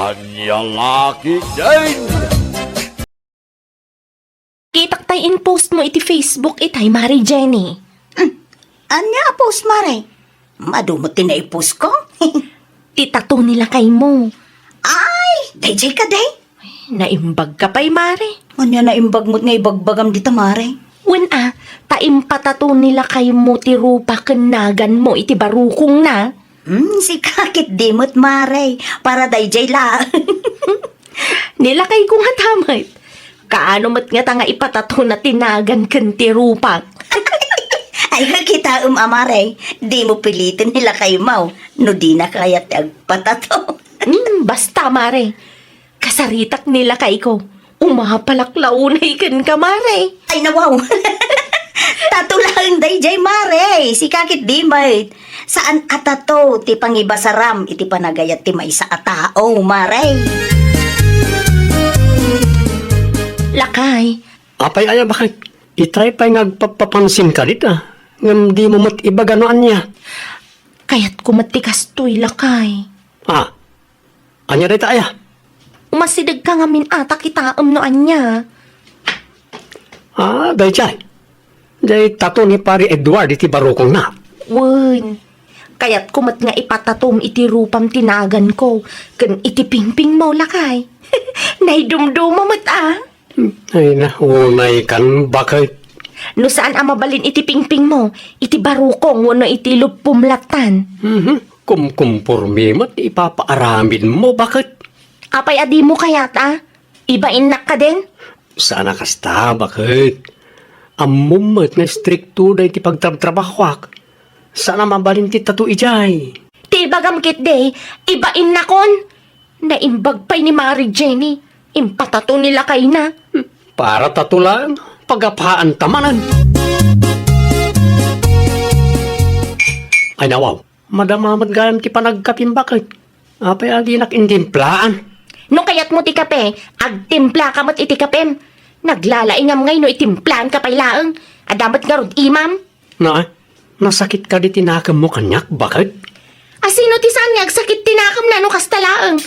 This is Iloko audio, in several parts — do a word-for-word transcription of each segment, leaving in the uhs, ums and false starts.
Ania la ketdin? Kitak tay in-post mo iti Facebook itay, Mare Jenny. Hmm. Ania a post, Mare? Madu met ti nai-post ko. Ti tattoo ni lakay mo. Ay, daydiay kadi? Naimbag ka pay, Mare. Ania naimbag met nga ibagbagam dita, Mare? Wen a, ta impatattoo ni lakay mo ti rupa ken nagan mo iti barukongna. Hmm, sika ketdi met, Mare. Para daydiay la. Ni lakay ko ngata met. Kaano met ngata nga ipatattoo na ti nagan ken ti rupa? Ay, kitaem a, Mare. Dimo piliten ni lakay mo no dina kayat ti agpatattoo. Hmm, basta, Mare. Kasaritak ni lakay ko. Umapalak la unay kenka, Mare. Ay, nawaw. Tattoo laeng daydiay, Mare. Sika ketdi met. Saan a tattoo ti pangibasaram iti panagayat ti maysa a tao, Mare. Lakay. Apay aya, baket? Itay pay nga agpapapansin ka dita. Ngem dimo met ibaga no ania. Kayatko met ti kastoy, lakay. Ah, ania dayta aya? Umasidegka ngamin a ta kitaem no ania. Ah, daydiay. Diay tattoo ni Pari Edward iti barukongna. Wen, kayatko met nga ipatattoo iti rupam ti naganko ken iti pingpingmo, lakay. Naidumduma met a. Ay, na, unay kan, baket. No saan a mabalin iti pingpingmo, iti barukong wenno iti luppom lattan. Mhm. Kumkumpormi met ti ipapaaramidmo, baket. Apay a dimo kayat a? Ibainnak kadin? Saan a kasta, baket. Ammom met nga istrikto daydi pagtrabtrabahoak. Saan a mabalin ti tattoo idiay. Ti ibagam ketdi, ibainnakon. Naimbag pay ni Mare Jenny. Impatattoo ni lakayna. Para tattoo laeng, pagapaanta manen. Ay, nawaw, madama met gayam ti panagkapim, baket. Apay a dinak intimplaan? No kayatmo ti kape, agtimplaka met iti kapem. Naglalaingam ngay no itimplaanka pay laeng. Adda met ngarud imam. Na, nasakit kadi ti nakemmo kaniak, baket? A sino ti saan nga agsakit ti nakemna no kasta laeng?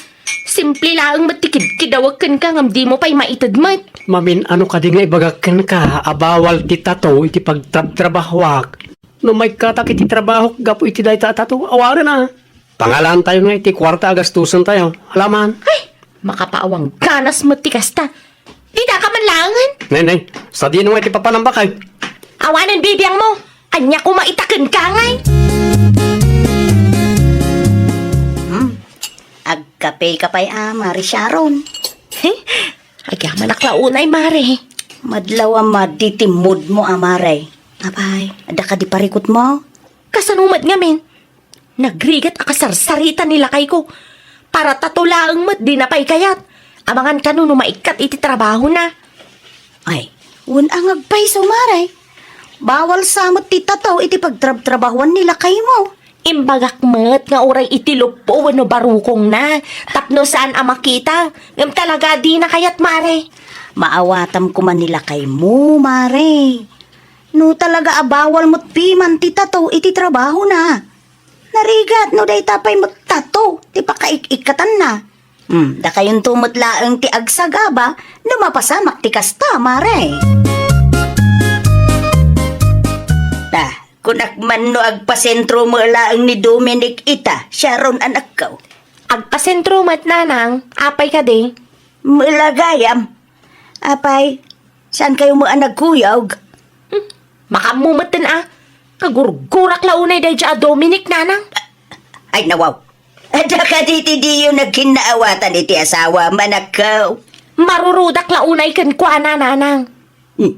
Simple laeng met ti kidkidawek kenka ngem dimo pay maited met. Mamin-ano kadi nga ibagak kenka a bawal ti tattoo iti pagtrabtrabahoak? No maikkatak iti trabahok gapu iti dayta a tattoo, awanen a. Pangalaantayo nga iti kuarta a gastusentayo. Alaman. Ay, makapaawang ganas met ti kasta. Didaka man laengen. Nay, nay, sadino nga iti papanambakay? Awanen bibiangmo. Ania koma ita kenka ngay? Hmm. Agkapeka pay a, Mare Sharon? He? Agyamanak la unay, Mare. Madlaw a madi ti moodmo a, Mare. Apay, adda kadi parikutmo? Kasano met ngamin? Nagrigat a kasarsarita ni lakayko. Para tattoo laeng met dina pay kayat. Amangan kano no maikkat iti trabahona. Ay, wen a nga agpayso, Mare. Bawal sa met ti tattoo iti pagtrabtrabahoan ni lakaymo. Imbagak met nga uray iti luppo wenno barukongna, tapno saan a makita. Ngem talaga a dina kayat, Mare. Maawatam koma ni lakaymo, Mare. No talaga a bawal met piman ti tattoo iti trabahona. Narigat no dayta pay met tattoo ti pakaik-ikkatanna. Hmm, dakayonto met laeng ti agsagaba no mapasamak ti kasta, Mare. Ta, kunak man no agpasentro met laeng ni Dominic ita, Sharon, anakko. Agpasentro met, nanang, apay kadi? Met la gayam. Apay, saan kayo mo a nagkuyog? Hmm, makaammo metten a. Kagurgurak la unay daydiay a Dominic, nanang. Ay, nawaw. Adda kadi ti diyo nagkinnaawatan iti asawa, manakkaw? Marurudak la unay kenkuana, nanang. Hmm.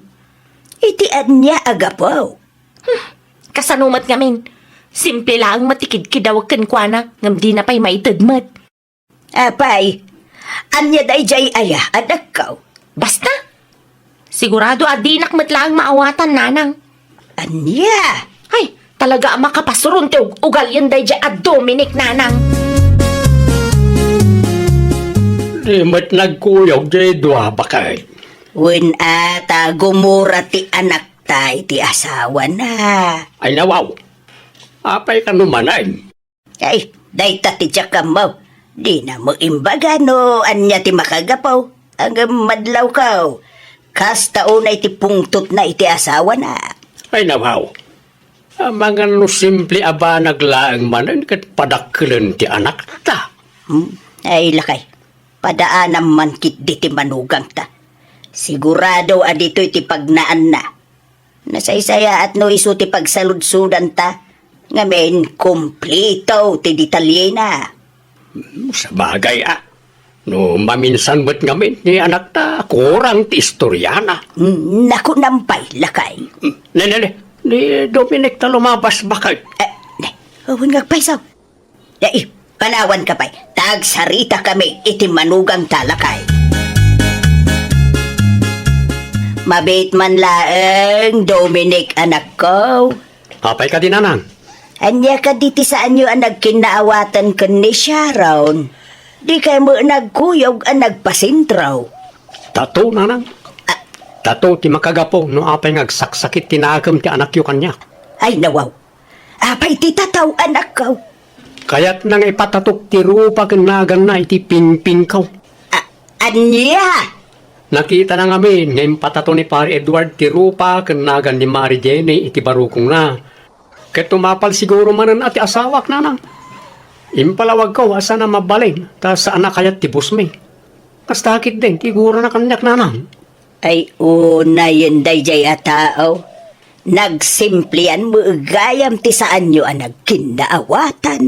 Iti ania a gapu? Hmm. Kasano met ngamin? Simple laeng met ti kidkidawek kenkuana, ngem dina pay maited met. Apay, ania daydiay aya, anakko? Basta, sigurado a dinak met laeng maawatan, nanang. Ania? Ay, talaga a makapasuron ti ug-, ugalian daydiay a Dominic, nanang. Di met nagkuyog diay dua, baket. Wen a, ta gumura ti anakta iti asawana. Ay, nawaw. Apay kano manen? Ay, dayta ti diak ammo. Dina met imbaga no ania ti makagapu. Ngem madlawko, kasta unay ti pungtotna iti asawana. Ay, nawaw. Amangan no simple a banag laeng manen ket padakkelen ti anakta. Hmm? Ay, lakay, padaanam man ketdi ti manugangta. Sigurado a ditoy ti pagnaanna. Nasaysayaat no isu ti pagsaludsodanta, ngamin, kumplito ti detalyena. Hmm, sabagay, a. No maminsan met ngamin ni anakta, kurang ti istoriana. Hmm, nakunam pay, lakay. Hmm, ne, ne, ne. Ni Dominic ta lumabas baket. Eh, ne, awan nga agpayso. Dai, panawanka pay. Ta agsaritakami iti manugangta, lakay. Mabiit man laeng, Dominic, anakko. Apay kadi, nanang? Ania kadi ti saanyo a nagkinnaawatan ken ni Sharon? Dikay met nagkuyog a nagpasentro. Tato, nanang. Ah. Tato ti makagapu no apay nga agsaksakit ti nakem ti anakyo kaniak. Ay, nawaw. Apay ti tato, anakko? Kayatna nga ipatatok ti rupa ken naganna iti pingpingko. A-, ania? Nakitana ngamin nga impatato ni Pare Edward ti rupa ken nagan ni Mari Jenny iti barukongna. Ket tumapal siguro manen a ti asawak, nanang. Impalawagko a saan a mabalin ta saan a kayat ti busmi. Kasta ketdin ti igurana kaniak, nanang. Ay, unayen daydiay a tao. Nagsimplian met gayam ti saanyo a nagkinnaawatan.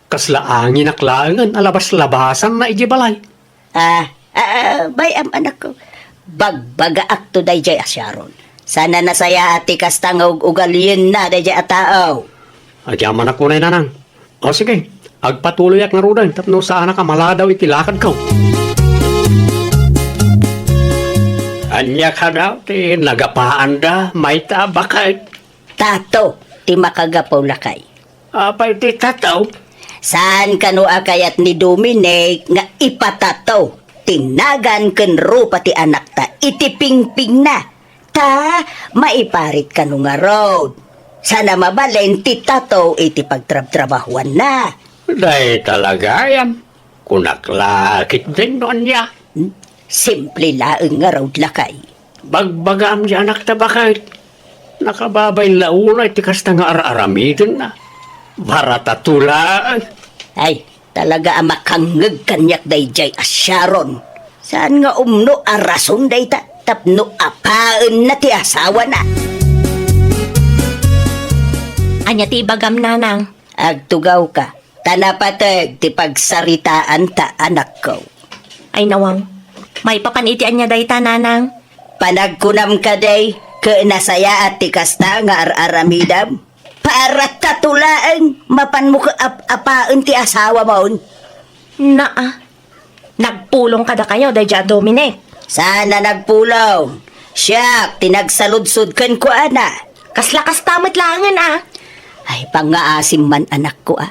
Kasla anginak laengen a labas-labasanna idiay balay. Ah, ah, ah, bay-am, anakko. Bagbagaakto daydiay a Sharon. Saan a nasayaat ti kasta nga ug-ugalienna daydiay a tao. Agyamanak unay, nanang. O, sige. Agpatuloyak ngaruden tapno saanak a maladaw iti lakadko. Ania kada ti nagapaanda, mayta a baket? Tato ti makagapu, lakay. Apay ti tato? Saan kano a kayat ni Dominic nga ipatato ti nagan ken rupa ti anakta iti pingpingna? Ta maiparit kano ngarud. Saan a mabalin ti tato iti pagtrabtrabahuanna. Dayta la gayam. Kunak la ketdin no ania. Hmm? Simple laeng ngarud, lakay. Bagbagam ti anakta, baket. Nakababain la unay ti kasta nga ar-aramidenna. Para tato laeng. Ay, talaga a makangngeg kaniak daydiay a Sharon. Saan nga umno a rason dayta tapno apaenna ti asawana. Ania ti ibagam, nanang? Agtugawka, ta napateg ti pagsaritaanta, anakko. Ay, nawaw. Maipapan iti ania dayta, nanang? Panagkunam kadi, ket nasayaat ti kasta nga ar-aramidam? Para tato laeng, mapanmo ket ap-apaen ti asawamon. Naa, nagpulong kadakayo daydiay a Dominic? Saan a nagpulong. Siak ti nagsaludsod kenkuana. Kasla kasta met laengen a. Ay, pangngaasim man, anakko a.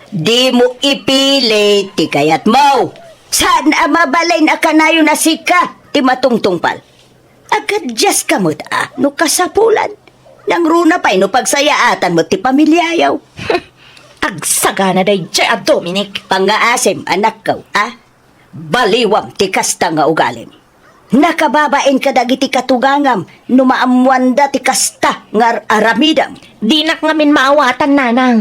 Dimo ipilit ti kayatmo. Saan a mabalin a kanayon a sika ti matungtungpal. Agkadiaska met a no kasapulan. Nangruna pay no pagsayaatan met ti pamiliayo. Agsagana daydiay a Dominic. Pangngaasim, anakko, a? Baliwam ti kasta nga ugalim. Nakababain kadagiti katugangam no maammoanda ti kasta nga ar-aramidam. Dinak ngamin maawatan, nanang.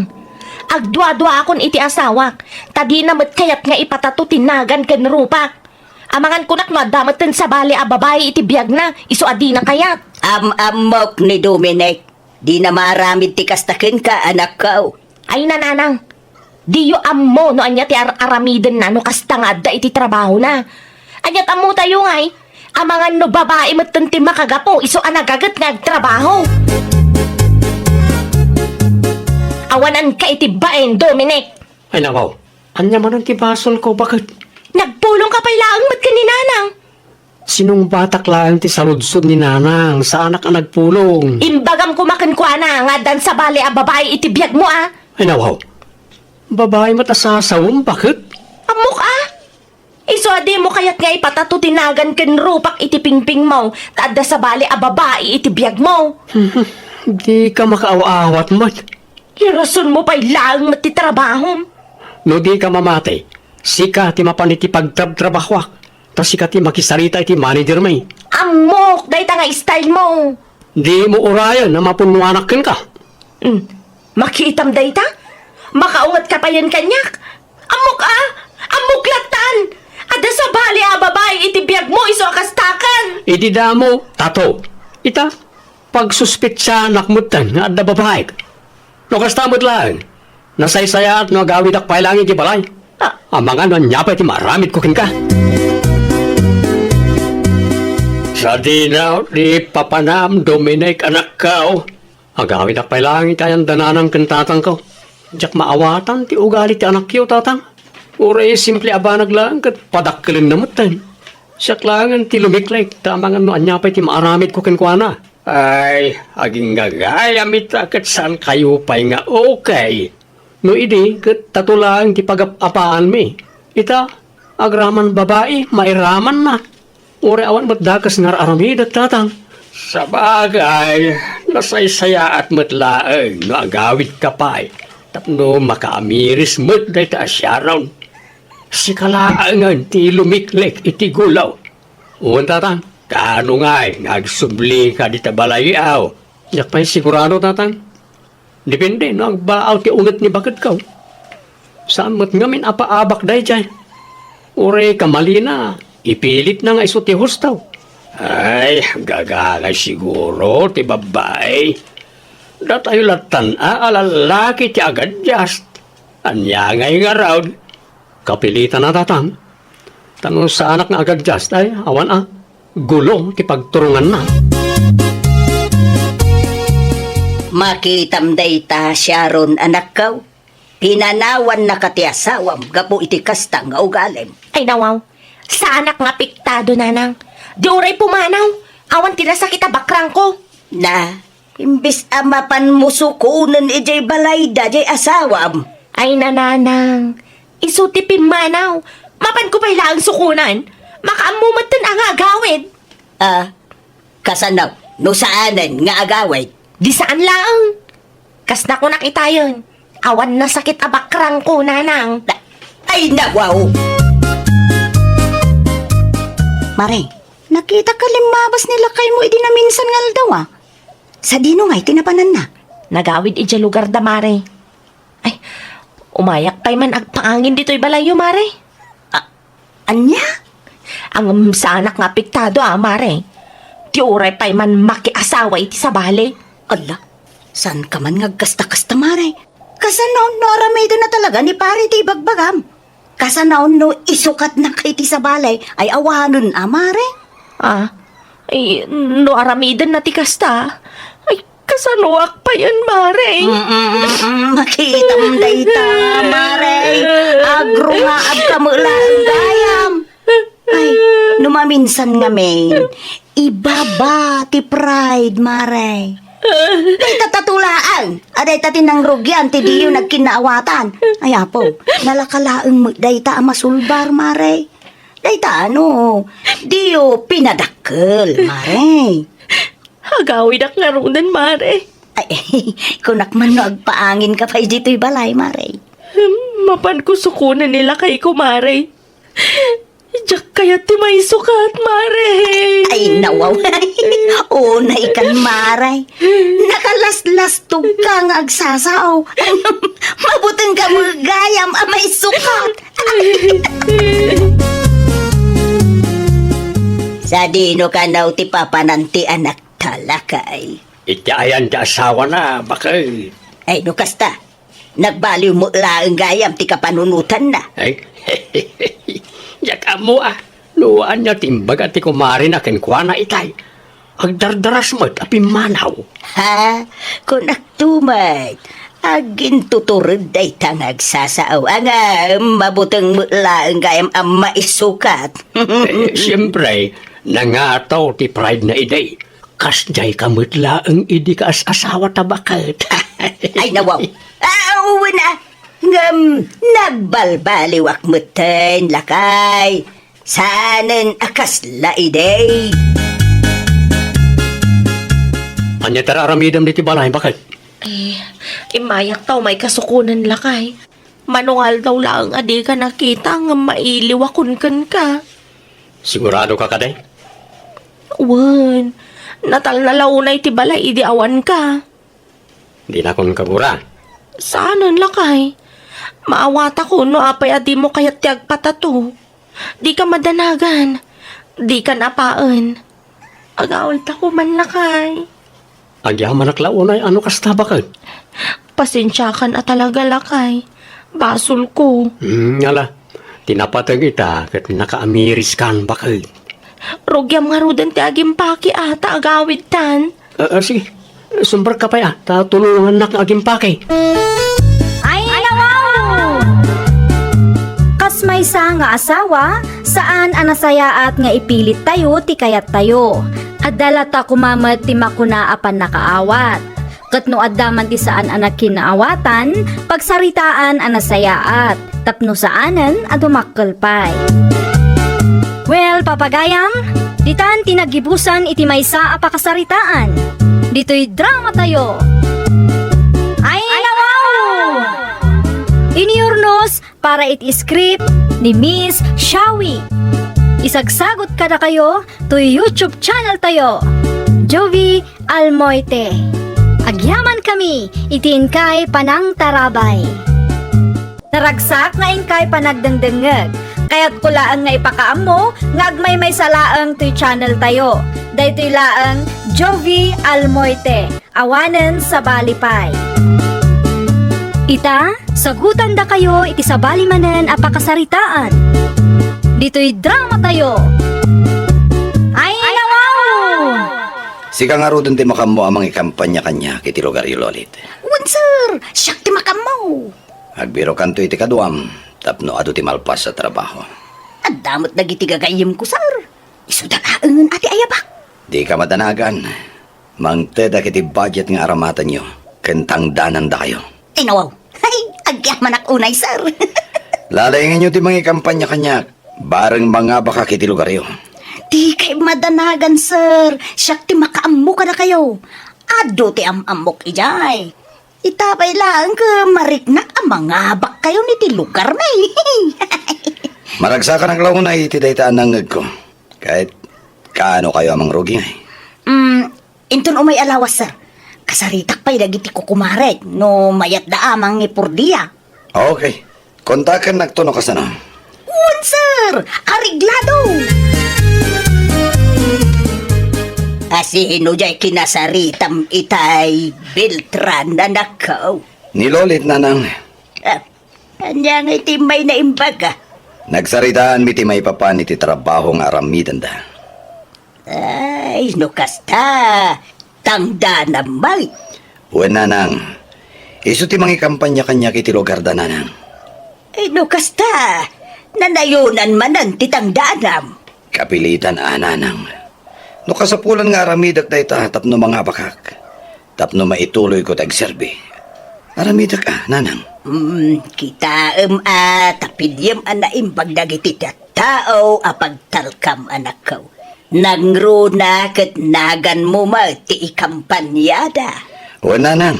Agduaduaakon iti asawak, ta dina met kayat nga ipatato ti nagan ken rupak. Amangan kunak no adda metten sabali a babai iti biagna, isu a dina kayat. Am-ammok ni Dominic. Dina maaramid ti kasta kenka, anakko. Ay, nanang, diyo ammo no ania ti ar-aramidenna no kasta nga adda iti trabahona. Ania't ammotayo ngay? Amangan no babai metten ti makagapu isu a nagaget nga agtrabaho. Awananka iti bain, Dominic. Ay, nawaw. Ania manen ti basolko, baket? Nagpulongka pay laeng met ken ni nanang. Sinungbatak laeng ti saludsod ni nanang, saanak a nagpulong. Imbagam koma kenkuana nga addan sabali a babai iti biagmo a. Ay, nawaw. Babai met a sasawem, baket? Ammok a. Isu a dimo kayat nga ipatato ti nagan ken rupak iti pingpingmo, ta adda sabali a babai iti biagmo. Dika makaaw-awat met. Irasonmo pay laeng met ti trabahom. No dika mamati, Sika ti mapan iti pagtrabtrabahoak, ta sika ti makisarita iti managermi. Ammok, dayta nga style mo. Dimo urayen a mapunnoanak kenka. Hmm. Makitam dayta? Makaunget ka payen kaniak? Ammok a! Ammok lattan! Adda sabali a babai iti biagmo isu a kastakan! Idi damo, tato. Ita, pagsuspetsanak metten nga adda babaik. No kasta met laeng, nasaysayaat no agawidak pay laeng iti balay. Ah. Amangan no ania pay ti maaramidko kenka. Sadino ti papanam, Dominic, anakko. Agawidak pay laeng iti ayan da nanang ken tatangko. Diak maawatan ti ugali ti anakyo, tatang. Uray simple a banag laeng ket padakkelenna metten. Siak laengen ti lumiklek, ta amangan no ania pay ti maaramidko kenkuana. Ay, aginggagayam ita ket saankayo pay nga okay. No idi, ket tato laeng ti pagap-apaanmi. Ita, agraman babai, mairamanna. Uray awan met dakes nga ar-aramidek, tatang. Sabagay, nasaysayaat met laeng no agawidka pay tapno makaamiris met dayta a Sharon. Sika laengen ti lumiklek iti gulo. Wen, tatang. Kaano ngay nga agsublika dita balay, aw? Diak pay sigurado, tatang. Depende no agbaaw ti unget ni bakedko. Saan met ngamin a paabak daydiay. Uray kamalina, ipilitna nga isu ti husto. Ay, gagangay siguro ti babbai. Datayo lattan a, a lallaki ti agadjust. Ania ngay ngarud? Kapilitan a, tatang. Ta no saanak nga agadjust, ay, awan a, gulo ti pagturonganna. Makitam dayta, Sharon, anakko. Pinanawannaka ti asawam gapu iti kasta nga ugalim. Ay, nawaw. Saanak nga apektado, nanang. Di uray pumanaw. Awan ti nasakit a bakrangko. Na, imbes a mapanmo sukonen idiay balayda diay asawam. Ay, nanang. Isu ti pimmanaw. Mapanko pay laeng sukonen. Makaammo metten a nga agawid. Ah, kasano no saanen nga agawid? Di saan laeng. Kas nakunak itayen, awan nasakit a bakrangko, nanang. Ay, nawaw! Mare, nakitak a limmabas ni lakaymo idi naminsan nga aldaw, a. Sadino ngay ti napananna? Nagawid idiay lugarda, mare. Ay, umayak pay man agpaangin ditoy balayyo, mare. A-, ania? Ngem saanak nga apektado, a, mare. Ti uray pay man makiasawa iti sabali. Ala, saanka man nga agkasta-kasta, mare. Kasano no aramidenna talaga ni pare ti ibagbagam? Kasano no isukatnaka iti sabali ay awanen, a, mare? Ah, ay, no aramidenna ti kasta, ay, kasanoak payen, mare? Mm, mm, mm, mm. Makitam dayta, mare. Agrungaabka met laeng gayam. Ay, no maminsan ngamin, ibaba ti pride, mare. Dayta tatulaang, a dayta ti nangrugian ti diyo nagkinnaawatan. Ay, Apo, nalaka laeng met dayta a masulbar, mare. Dayta, ano, diyo pinadakkel, mare. Agawidak ngaruden, mare. Ay, kunak man no agpaanginka pay ditoy balay, mare. Mapanko sukonen ni lakayko, mare. Diak kayat ti maisukat, mare. Ay, nawaw. Unay kan, mare. Nakalaslastogka nga agsasao. Mabutengka met gayam a maisukat. Sadino kano ti papanan ti anakta, lakay? Iti ayan ti asawana, baket. Ay, no kasta, nagbaliw met laeng gayam ti kapanunotanna. Ay, diak ammo a no ania ti imbaga ti kumarena kenkuana itay. Agdardaras met a pimmanaw. Ha? Kunakto met, agintutured dayta nga agsasao, ngem mabuteng met laeng gayam a maisukat. Eh, siempre, nangataw ti pride na idi. Kasdiay ka met laeng idi kaas-asawa ta baket. Ay, nawaw. Ah, wen a. Ngem, nagbalbaliwak metten, lakay. Saanen a kasla idi. Ania ti ar-aramidem ditoy balay, baket? Eh, immayak ta umay kasukonen, lakay. Mano nga aldaw laeng a dika nakita ngem mailiwakon kenka. Sigurado ka kadi? Wen, natalna la unay ti balay idi awanka. Dinakon kagura. Saanen, lakay. Maawatakon no apay a dimo kayat ti agpatato. Dika madanagan. Dika napaen. Agawidtako man, lakay. Agyamanak la unay a no kasta, baket. Pasensiakan a talaga, lakay. Basolko. Hmm, ala. Ti napateg ita ket nakaamiriskan, baket. Rugiam ngaruden ti agimpake a ta agawidtan. Ah, ah, sige. Sumbrek ka pay, ah, ta tulongannak nga agimpake. Ay, nawaw! Kas maysa nga asawa, saan a nasayaat nga ipilit tayo ti kayat tayo. Adda latta koma met ti makuna a pannakaawat. Ket no adda man ti saan a nakinnaawatan, pagsaritaan a nasayaat. Tapno saanen a dumakkel pay. Well, papagayam, ditan ti naggibusan iti maysa a pakasaritaan. Ditoy drama tayo. Ay, nawaw! Iniurnos para iti script ni Miss Shawi. Isagsagot kadakayo toy YouTube channel tayo, Jovie Almoite. Agyaman kami iti inkay panangtarabay. Naragsak nga inkay panagdengdengngeg. Kayatko laeng nga ipakaammo nga agmaymaysa laeng toy channel tayo. Daytoy laeng Jovie Almoite, awanen sabali pay. Ita, sagutandakayo iti sabali manen a pakasaritaan. Ditoy drama tayo. Ay, nawaw! Sika ngaruden ti makaammo a mangikampania kaniak iti lugaryo, Lolit. Wen, sir, siak ti makaammo. Agbirokanto iti kaduam tapno adu ti malpas a trabaho. Adda met dagiti gagayyemko, sir. Isuda laengen a ti ayabak. Dika madanagan. Mangtedak iti budget nga aramatenyo ken tangdanandakayo. Ay, nawaw. Ay, agyamanak unay, sir. Lalaingenyo ti mangikampania kaniak. Bareng mangabakak iti lugaryo. Dikay madanagan, sir. Siak ti makaammo kadakayo. Adu ti am-ammok idiay. Ita pay laeng ket mariknak a mangabakkayon iti lugarmi. Maragsakanak la unay iti dayta a nangngegko. Ket kaano kayo a mangrugi, ngay? Mm, inton umay a lawas, sir. Kasaritak pay dagiti kukumarek no mayatda a mangipurdia. Okay. Kontakennakto no kasano. Wen, sir! Areglado! Asino jay kinasaritam itay, Beltran, anakko? Ni Lolit, nanang. Ah, ania ngay ti may naimbag, ah? Nagsaritaanmi ti maipapan iti trabaho nga aramidenda. Ay, no kasta, tangdanam met. Wen, nanang, isu ti mangikampania kaniak iti lugarda, nanang. Ay, no kasta, nanayonan manen ti tangdanam. Kapilitan a, nanang. No kasapulan nga aramidek dayta tapno mangabakak, tapno maituloyko ti agserbi. Aramidek a, nanang. Mm, kitaem a, ta piliem a naimbag dagiti tattao a pagtalkam, anakko. Nangruna ket naganmo met ti ikampaniada. Wen, nanang,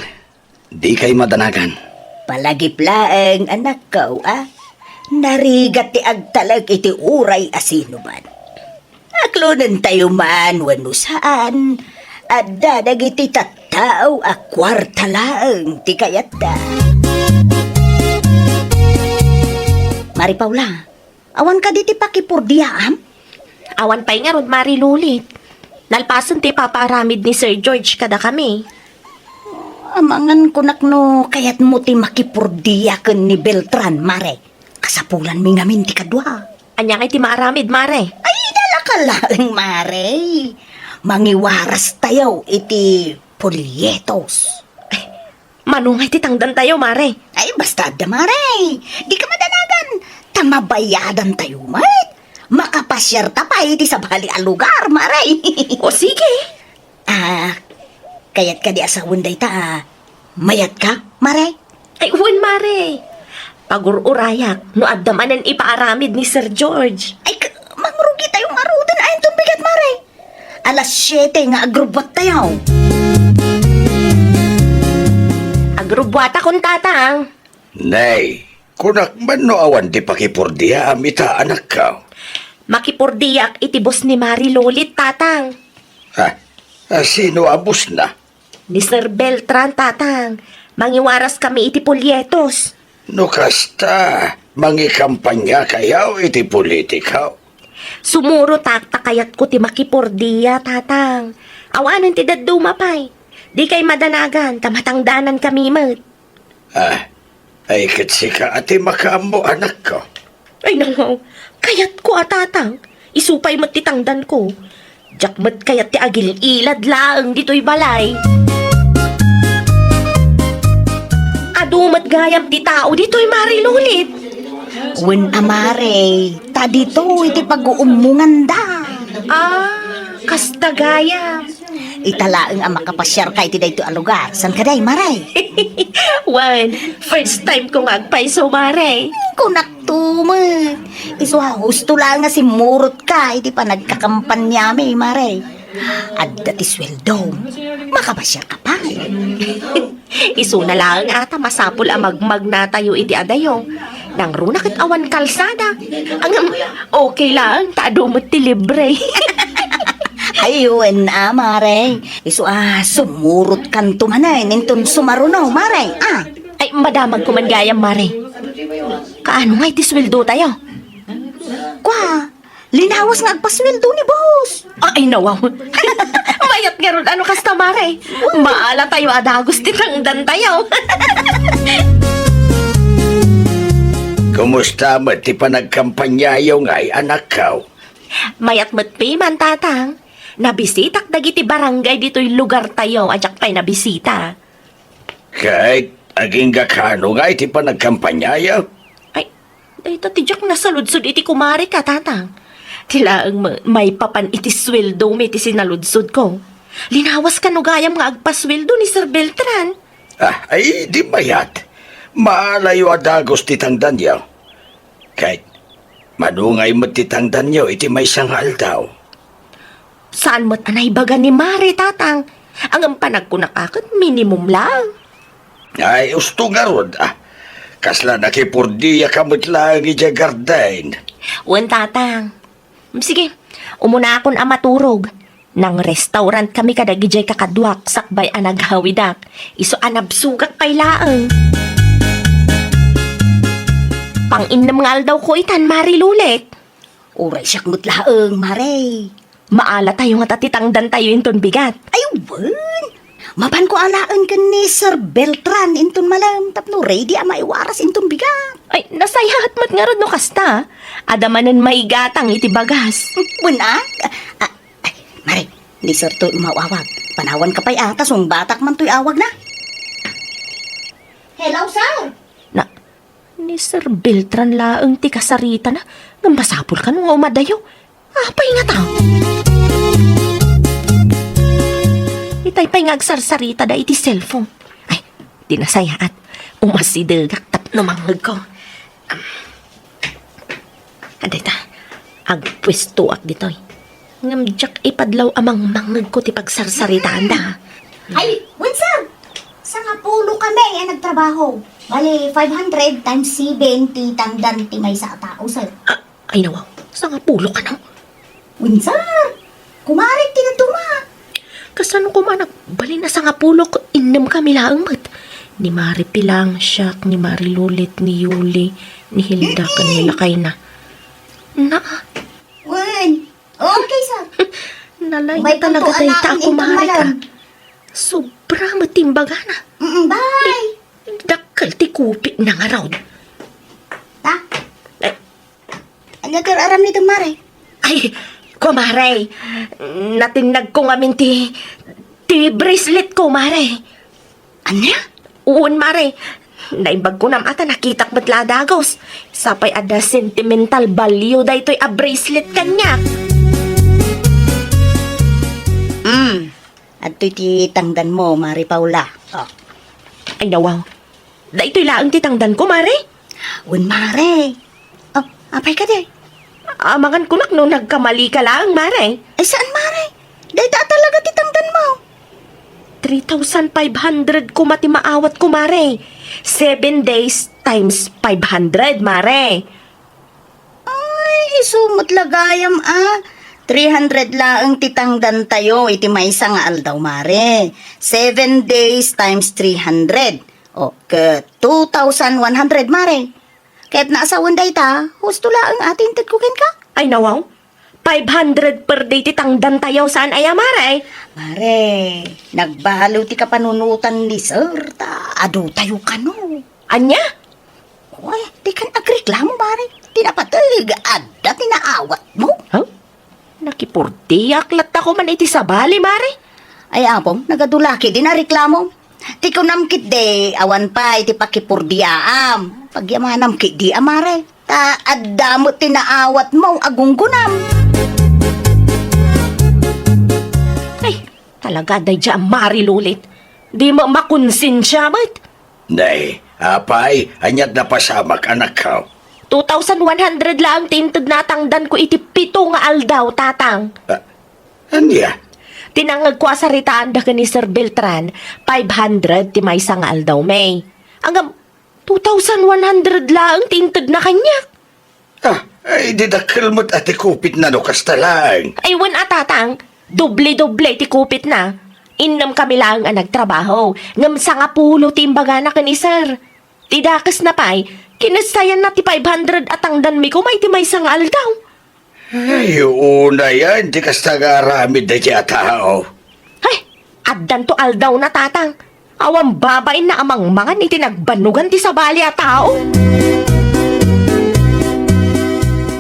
dikay madanagan. Palagip laeng, anakko, a. Narigat ti agtalek iti uray a sinuman. Aklonentayo man wenno saan, adda dagiti tattao a kuarta laeng ti kayatda. Mari Paula, awan kadi ti pakipurdiaam? Awan pay ngarud, Mari Lolit. Nalpasen ti ipapaaramid ni Sir George kadakami. Amangan kunak no kayatmo ti makipurdia ken ni Beltran, Mare. Kasapulanmi ngamin ti kadua. Ania ngay ti maaramid, Mare? Ay, idalaka laeng, Mare. Mangiwaras tayo iti polyetos. Ay, mano ngay ti tangdantayo, Mare? Ay, basta adda, Mare. Dika madanagan. Ta mabayadantayo met. Makapasiarta pay iti sabali a lugar, Mare. O, sige. Ah, kayat kadi a sawen dayta, ah, mayatka, Mare? Ay, wen, Mare. Pagur-urayak no adda manen ipaaramid ni Sir George. Ay, k-, mangrugitayo ngaruden, ay, inton bigat, Mare. Alas siete nga agrubbuattayo. Agrubbuatakon, Tatang. Nay, Kunak man no awan ti pakipurdiaam ita, anakko. Makipurdiaak iti boss ni Mari Lolit, Tatang. Ha? Ah, sino a boss na? Ni Sir Beltran, Tatang. Mangiwaras kami iti polyetos. No kasta, mangikampanya kayo iti politika? Sumuro ta, ta kayatko ti makipurdia, Tatang. Awanen ti dadduma pay. Dikay madanagan, ta matangdanan kami met. Ah, ay ket sika a ti makaammo, anakko. Ay, nawaw. Kayatko a, Tatang. Isu pay met ti tangdanko. Diak met kayat ti agil-ilad laeng ditoy balay. Adu met gayam ti tao ditoy, Mari Lolit. Wen a, Mare, ta ditoy ti pag-uummonganda. Ah, kasta gayam. Ita laeng a makapasiarka iti daytoy a lugar. Saan ka, day, Mare? Wen, first time ko nga agpayso, Mare. Kunak to met. Isu a husto laeng nga simmurotka iti panagkakampanyami, Mare. Adda ti sueldom. Makapasiarka pay. Isuna laeng a ta masapul a magmagnatayo iti adayo. Nangruna ket awan kalsada. Ngem, okay laeng ta adu met ti libre. Ay, wen a, Mare. Isu a sumurotkanto manen inton sumaruno, Mare. Ah. Ay, madamagko man gayam, Mare. Kaano nga iti sueldotayo? Kua, linawas nga agpasueldo ni boss. Ay, nawaw. Mayat ngarud a no kasta, Mare. Maalatayo a dagus ti tangdantayo. Kumusta met ti panagkampanyayo ngay, anakko? Mayat met piman, Tatang. Nabisitak dagiti barangay ditoy lugartayo a diak pay nabisita. Ket agingga kano ngay ti panagkampanyayo? Ay, dayta ti diak nasaludsod iti kumareka, Tatang. Ti laeng ma-, maipapan iti sueldomi ti sinaludsodko. Linawas kano gayam nga agpasueldo ni Sir Beltran? Ah, ay, di mayat. Maalayo a dagus ti tangdanyo. Ket mano ngay met ti tangdanyo iti maysa nga aldaw? Saan met a naibaga ni Mare, Tatang? Ngem panagkunak a ket minimum laeng. Ay, usto ngarud, ah. Kasla nakipurdiaka met laeng idiay garden. Wen, Tatang. Sige, umunaakon a maturog. Nang-restaurant kami kadagiti kakaduak sakbay a naghawidak. Isu a nabsogak pay laeng. Pang-innem nga aldawko itan, Mare Lolit. Uray siak met laeng, Mare. Maalatayo ngata ti tangdantayo inton bigat. Ay, wen. Mapanko a laeng ken ni Sir Beltran inton malem tapno ready a maiwaras inton bigat. Ay, nasayaat met ngarud no kasta. Adda manen maigatang iti bagas. Wen a? Ah, ay, Mare, ni Sir toy umaw-awag. Panawanka pay a, ta sungbatak man toy awagna. Hello, sir. Na, ni Sir Beltran laeng ti kasaritana, ngem masapul kano nga umadayo. Apay ngata? Itay pay nga agsarsaritada iti cellphone. Ay, di nasayaat. Umasidegak tapno mangngegko. Adayta, agpuestoak ditoy. Ngem diak ipadlaw a mangmangngegko ti pagsarsaritaanda. Ay, wen, sir! Sangapulo kami a nagtrabaho. Bali, five hundred times seven ti tangdan ti maysa a tao, sir. Ah, ay, nawaw. Sangapulo kano? Wen, sir. Kumare ti naduma. Kasano koma nagbalin a sangapulo ket innem kami laeng met? Ni Mari Pilang, siak, ni Mari Lolit, ni Yuli, ni Hilda, ken ni lakayna. Naa. Wen. Okay, sir. Nalay talaga dayta a kumare ka. Sobra met ti imbagana. Mm, bye. Dakkel ti kupitna ngarud. Ta? Eh. Ania ti aramidem, Mare? Ay, kumare. Natinnagko ngamin ti, ti bracelet ko, Mare. Ania? Wen, Mare. Naimbag ko nam a ta nakitak met la a dagus. Sapay adda sentimental value daytoy a bracelet kaniak. Mm. Adtoy ti tangdanmo, Mare Paula. Oh. Ay, nawaw. Daytoy laeng ti tangdanko, Mare? Wen, Mare. Oh, apay kadi? Amangan kunak no nagkamali ka laeng, Mare. Ay, saan, Mare? Dayta a talaga ti tangdanmo. Ti Three thousand five hundred koma ti maawat ko, mare. Seven days times five hundred, mare. Ay, isu met la gayam a. Three hundred laeng ti tangdantayo iti maysa nga aldaw, mare. Seven days times three hundred. O, ket two thousand one hundred, mare. Ket naasawen dayta, husto laeng a ti intedko kenka. Ay, nawaw. Five hundred per day ti tangdantayo, saan aya, mare? Mare, nagbaliw ti kapanunotan ni sir, ta adu tayo kano. Ania? Oy, dikan agreklamo, mare. Ti napateg, adda ti naawatmo. Huh? Nakipurdiak latta ko man iti sabali, mare. Ay, apom, nagadu la ketdi a reklamo. Ti kunam ketdi, awan pay ti pakipurdiaam. Pagyamanam ketdi a, mare. Ta adda met ti naawatmo a gunggonam. Ay, talaga daydiay a Mari Lulit. Di met makonsensia met. Nay, apay, ania't napasamak, anakko? Two thousand one hundred laeng ti intedna a tangdanko iti pito nga aldaw, tatang. Ah, ania? Ti nangngegko a saritaanda ken ni Sir Beltran, five hundred ti maysa nga aldaw, May. Ngem, two thousand one hundred laeng ti intedna kaniak. Ah, ay, di dakkel met a ti kupitna no kasta laeng. Ay, wen a, tatang. Doble-doble ti kupitna. Innem kami laeng a nagtrabaho, ngem sangapulo ti imbagana ken ni sir. Ti dakesna pay, kinassayanna ti five hundred a tangdanmi koma iti maysa nga aldaw. Ay, unayen ti kasta nga aramid daydiay a tao. Hay, addanto aldawna, tatang. Awan babainna a mangmangan iti nagbannogan ti sabali a tao.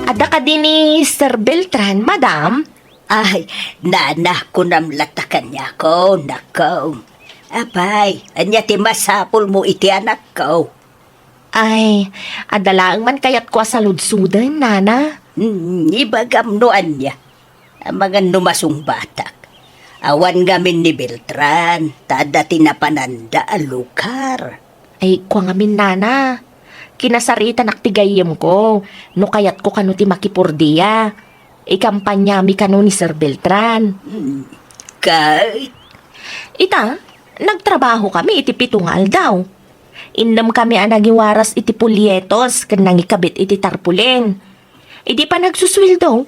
Adda kadi ni Sir Beltran, madam? Ay, nana, kunam latta kaniako, anakko. Apay, ania ti masapulmo iti anakko? Ay, adda laeng man kayatko a saludsoden, nana. Hmm, ibagam no ania. Amangan no masungbatak. Awan ngamin ni Beltran, ta adda ti napananda a lugar. Ay, kua ngamin, nana. Kinasaritanak ti gayyemko, no kayatko kano ti makipurdia. Ikampaniami kano ni Sir Beltran. Hmm, ket? Ita, nagtrabaho kami iti pito nga aldaw. Innem kami a nangiwaras iti polyetos ken nangikabit iti tarpulin. Idi panagsusueldo,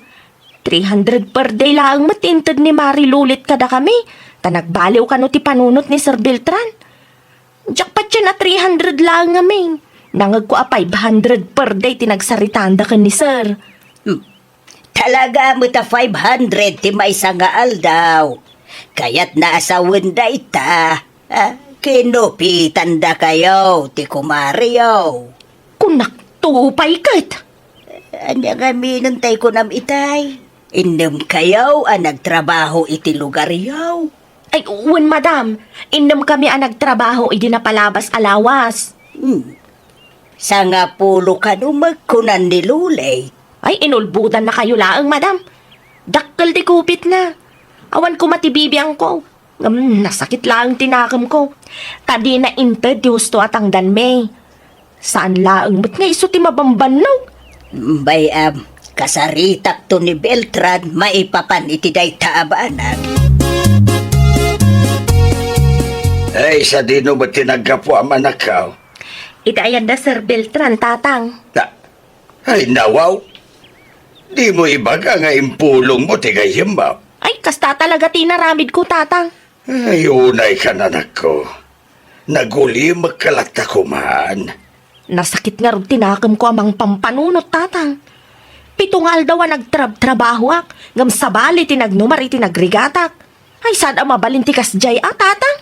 three hundred per day laeng met ti inted ni Mari Lulit kadakami, ta nagbaliw kano ti panunot ni Sir Beltran. Diak patien a three hundred laeng ngamin. Nangegko a five hundred per day ti nagsaritaanda ken ni Sir. Hmm. Talaga met a five hundred ti maysa nga aldaw. Kayatna a sawen dayta. Ah, kinupitandakayo ti kumareyo. Kunakto pay ket. Ania ngamin tay kunam itay? Innemkayo a nagtrabaho iti lugaryo? Ay, wen, madam. Innemkami a nagtrabaho idi napalabas a lawas. Hmm. Sangapulo kano met kunan ni Lulay. Ay, inulbodannakayo laeng, madam. Dakkel ti kupitna. Awan koma ti bibiangko. Ngem nasakit laeng ti nakemko. Ta dina inted ti husto a tangdanmi. Saan laeng met nga isu ti mabambannog. Bay-am, kasaritakto ni Beltran maipapan iti dayta a banag. Ay, sadino met ti naggapuam, anakko? Iti ayanna Sir Beltran, tatang. Ta-, ay, nawaw. Dimo ibaga nga impulongmo ti gayyemmo. Ay, kasta talaga ti inaramidko, tatang. Ay, unayka, anakko. Nagulimekka latta koman. Nasakit ngarud ti nakemko a mangpampanunot, tatang. Pito nga aldaw a nagtrabtrabahoak, ngem sabali ti nagnumar iti nagrigatak. Ay, saan a mabalin ti kasdiay a, tatang?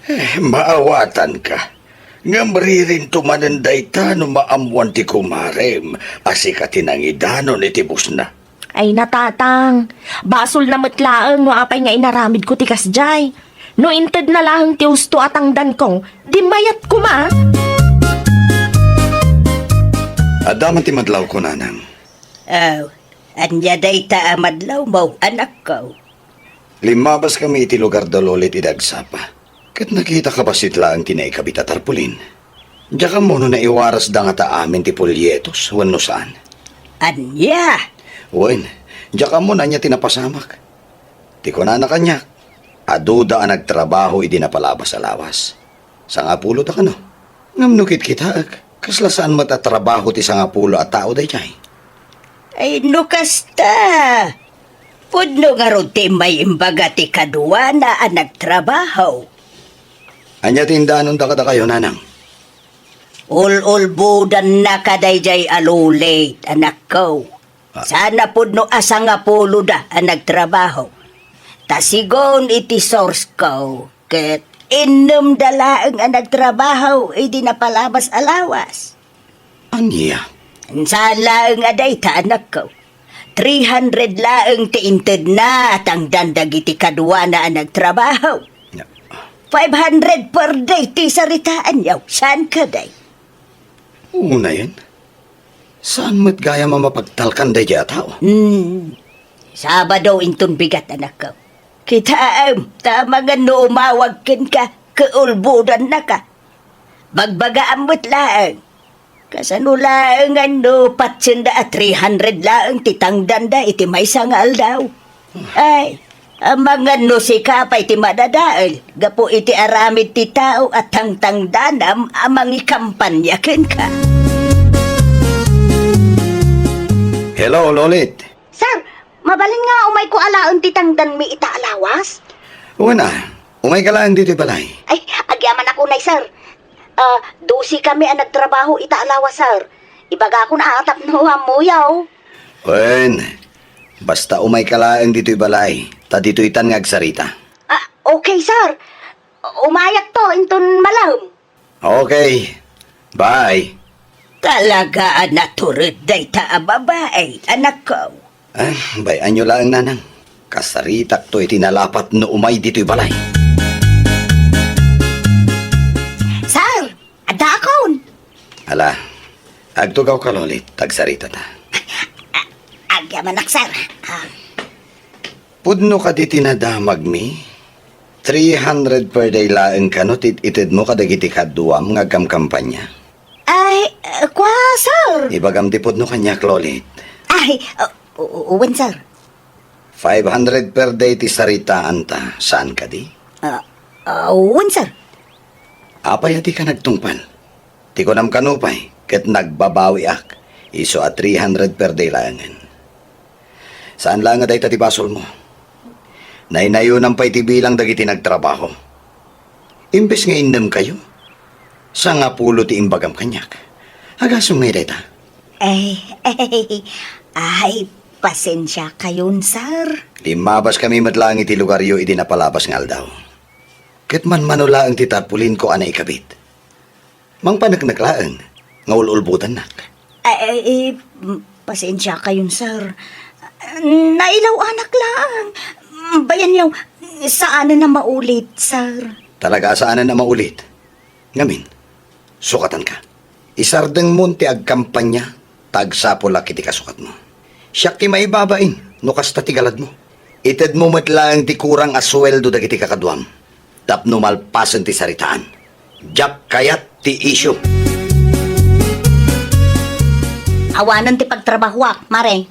Eh, maawatanka. Ngem ririnto manen dayta no maammuan ti kumarem a sika ti nangidanon iti busna. Ay, natatang. Basolna met laeng no apay nga inaramidko ti kasdiay. No intedna laeng ti husto a tangdanko, di mayat koma. Adda man ti madlawko, nanang. Aw, ania dayta a madlawmo, anakko? Limmabaskami iti lugar da Lolit idi agsapa, ket nakitaka bassit laeng ti naikabit a tarpulin. Diak ammo no naiwarasda ngata amin ti polyetos wenno saan. Ania? Wen, diak ammo no ania ti napasamak. Ti kunana kaniak, Aduda a nagtrabaho idi napalabas a lawas. Sangapulo da kano. Ngem no kitkitaek, kasla saan met a trabaho ti sangapulo a tao daydiay. Ay, no kasta, pudno ngarud ti immay imbaga ti kaduana a nagtrabaho. Ania ti indaanonda kadakayo, nanang? Ul-ulbodannaka daydiay a Lolit, anakko. Ah. Saan a pudno a sangapulo da a nagtrabaho. Ta sigun iti source ko, ket innem da laeng a nagtrabaho idi napalabas a lawas. Ania? Saan laeng a dayta, anakko. Three hundred laeng ti intedna a tangdan dagiti kaduana a nagtrabaho. Ya. Five hundred per day ti saritaanyo. Saan kadi? Unayen, saan met gayam a mapagtalkan daydiay a tao? Hmm. Sabado inton bigat, anakko. Kitaem, ta amangan no umawag kenka, ket ulbodannaka. Bagbagaam met laeng. Kasano laeng no patsenda a three hundred laeng ti tangdanda iti maysa nga aldaw? Ay, amangan no sika pay ti madadael gapu iti aramid ti tao a tangtangdanam a mangikampanya kenka. Hello, Lolit. Sir, mabalin nga umayko alaen ti tangdanmi ita a lawas? Wen a, umayka laeng ditoy balay. Ay, agyamanak unay, sir. Ah, dose kami a nagtrabaho ita a lawas, sir. Ibagakon a tapno ammoyo. Wen, basta umayka laeng ditoy balay, ta ditoytan nga agsarita. Ah, okay, sir. Umayakto inton malem. Okay. Bye. Talaga a natured dayta a babai, anakko. Ah, bay-anyo laeng, nanang. Kasaritakto iti nalapat no umay ditoy balay. Sir, addaakon. Ala, agtugawka, Lolit, ta agsaritata. A-, agyamanak, sir. Ah. Pudno kadi ti nadamagmi? Three hundred per day laeng kano ti itedmo kadagiti kaduam nga agkamkampanya? Ay, kua, sir. Ibagam ti pudno kaniak, Lolit. Ay, u-, u-, wen, sir. Five hundred per day ti saritaanta, saan kadi? Ah, ah, wen, sir. Apay a dika nagtungpal? Ti kunam kano pay, ket nagbabawiak, isu a three hundred per day laengen. Saan laeng a dayta ti basolmo. Naynayonam pay ti bilang dagiti nagtrabaho. Imbes nga innem kayo, sangapulo ti imbagam kaniak. Agasem ngay dayta? Ay, ay, ay, pasensia kayon, sir. Limmabas kami met laeng iti lugaryo idi napalabas nga aldaw. Ket manmano laeng ti tarpulinko a naikabit. Mangpaneknek laeng nga ul-ulbodannak. Ay, ay, eh, m-, pasensia kayon, sir. Nailaw-anak laeng. Bayanyo, saanen a maulit, sir. Talaga a saanen a maulit. Ngamin, sukatanka. Isardengmon ti agkampanya, ta agsapulak iti kasukatmo. Siak ti maibabain no kasta ti galadmo. Itedmo met laeng ti kurang a sueldo dagiti kakaduam tapno malpasen ti saritaan. Diak kayat ti isyu. Awanen ti pagtrabahuak, Mare.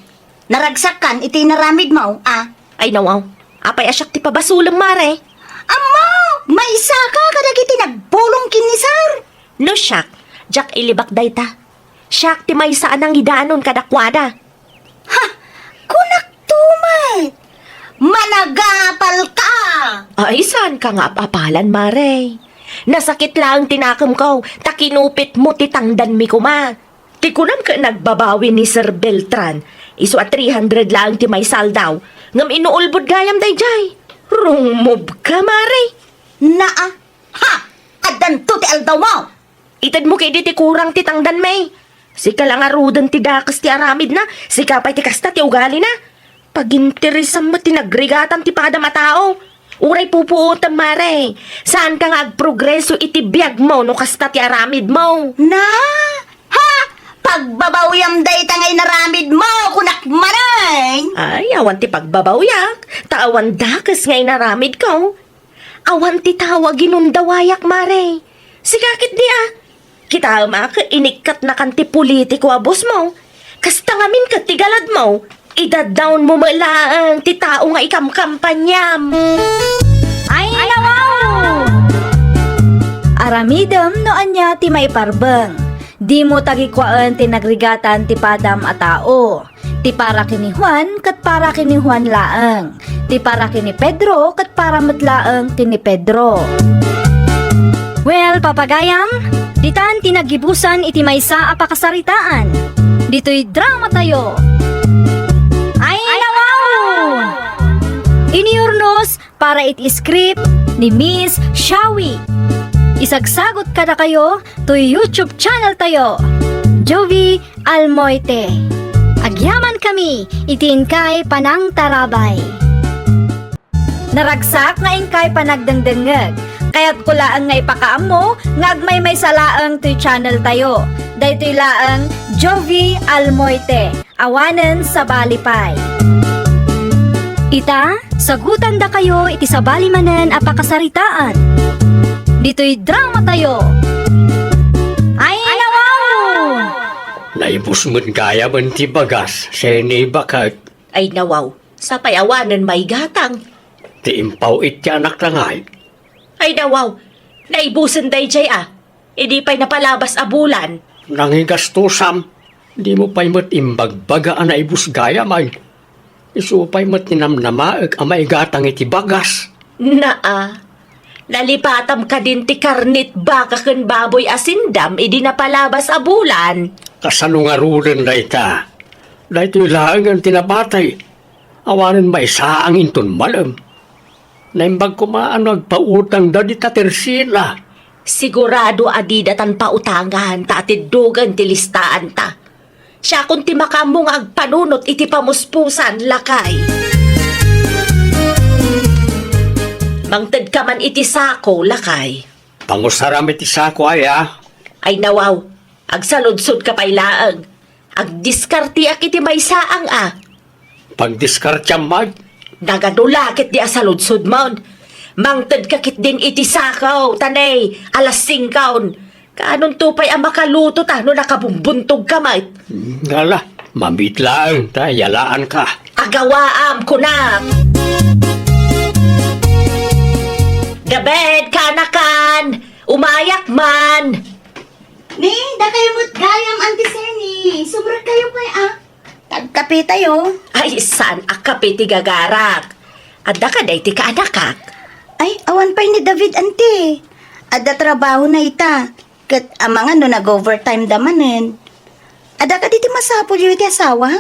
Naragsakkan iti inaramidmo, a? Ay, nawaw. Apay a siak ti pabasolem, Mare? Ammo, maisaka kadagiti nagpulong ken ni Sir. No siak, diak ilibak dayta. Siak ti maysa a nangidanon kadakuada. Ha! Kunakto met! Managapalka! Ay, saanka nga ap-apalan, Mare. Nasakit laeng ti nakemko, ta kinupitmo ti tangdanmi koma. Ti kunam ket nagbabawi ni Sir Beltran, isu a three hundred laeng ti maysa a aldaw, ngem inuulbod gayam daydiay. Rungmobka, Mare. Naa, ha! Addanto ti aldawmo! Itedmo ketdi ti kurang ti tangdanmi. Sika la ngaruden ti dakes ti aramidna, sika pay ti kasta ti ugalina. Paginteresan met ti nagrigatan ti padam a tao. Uray pupuotem, Mare. Saanka nga agprogreso iti biagmo no kasta ti aramidmo. Na? Ha? Pagbabawiam dayta nga inaramidmo, kunak, Mare. Ay, awan ti pagbabawiak, ta awan dakes nga inaramidko. Awan ti tao a ginundawayak, Mare. Sika ketdi a. Kitaem a ket inikkatnakan ti politiko a bossmo. Kasta ngamin ket ti galadmo, idaddawnmo met laeng ti tao nga ikamkampaniam. Aramidem no ania ti maiparbeng. Dimo tagikuaen ti nagrigatan ti padam a tao. Ti para ken ni Juan ket para ken ni Juan laeng. Ti para ken ni Pedro ket para met laeng ken ni Pedro. Well, papagayam, ditan ti naggibusan iti maysa a pakasaritaan. Ditoy drama tayo. Ay, nawaw! Inurnos para iti script ni Miss Shawi. Isagsagot kadakayo toy YouTube channel tayo, Jovie Almoite. Agyaman kami iti inkay panangtarabay. Naragsak nga inkay panagdengdengngeg. Kayatko laeng nga ipakaammo nga agmaymaysa laeng toy channel tayo. Daytoy laeng Jovie Almoite. Awanen sabali pay. Ita, sagutandakayo iti sabali manen a pakasaritaan. Ditoy drama tayo. Ay, nawaw! Naibus met gayam ti bagas, Seni, baket. Ay, nawaw, sapay awanen maigatang. Ti impaw iti anakta ngay. Ay, nawaw, naibusen dayjay a. Idi pay napalabas a bulan. Nangigastusam. Dimo pay met imbagbaga a naibus gayam ay. Isu pay met ti namnamaek a maigatang iti bagas. Naa, nalipatam kadin ti karnit baka ken baboy a sindam idi napalabas a bulan. Kasano ngaruden dayta? Daytoy laengen ti napatay. Awanen maisaang inton malem. Naimbag koma a no agpautangda dita Tersina. Sigurado a dida tan pautangan ta atiddogen ti listaanta. Siakon ti makaammo nga agpanunot iti pamuspusan, lakay. Mangtedka man iti sako, lakay. Pangusaram iti sako, aya. Ay, nawaw, agsaludsodka pay laeng. Agdiskarteak iti maysaang a. Pagdiskarteam met. Nagadu la ketdi a saludsodmon. Mangtedka ketdin iti sako, ta ne, alas singkon. Kaanonto pay a makaluto ta no nakabumbuntogka met? Ngala, mamit laeng ta yalaanka. Agawaam, kunak. David, kaanakan! Umayak man! Ne, dakayo met gayam, Auntie Seni. Sumrekkayo pay a. Tagkapetayo. Ay, saan a kape ti gagarak? Adda kadi ti kaanakak? Ay, awan pay ni David, Auntie. Adda trabahona ita. Ket amangan no nag-overtime da manen. Adda kadi ti masapulyo iti asawa?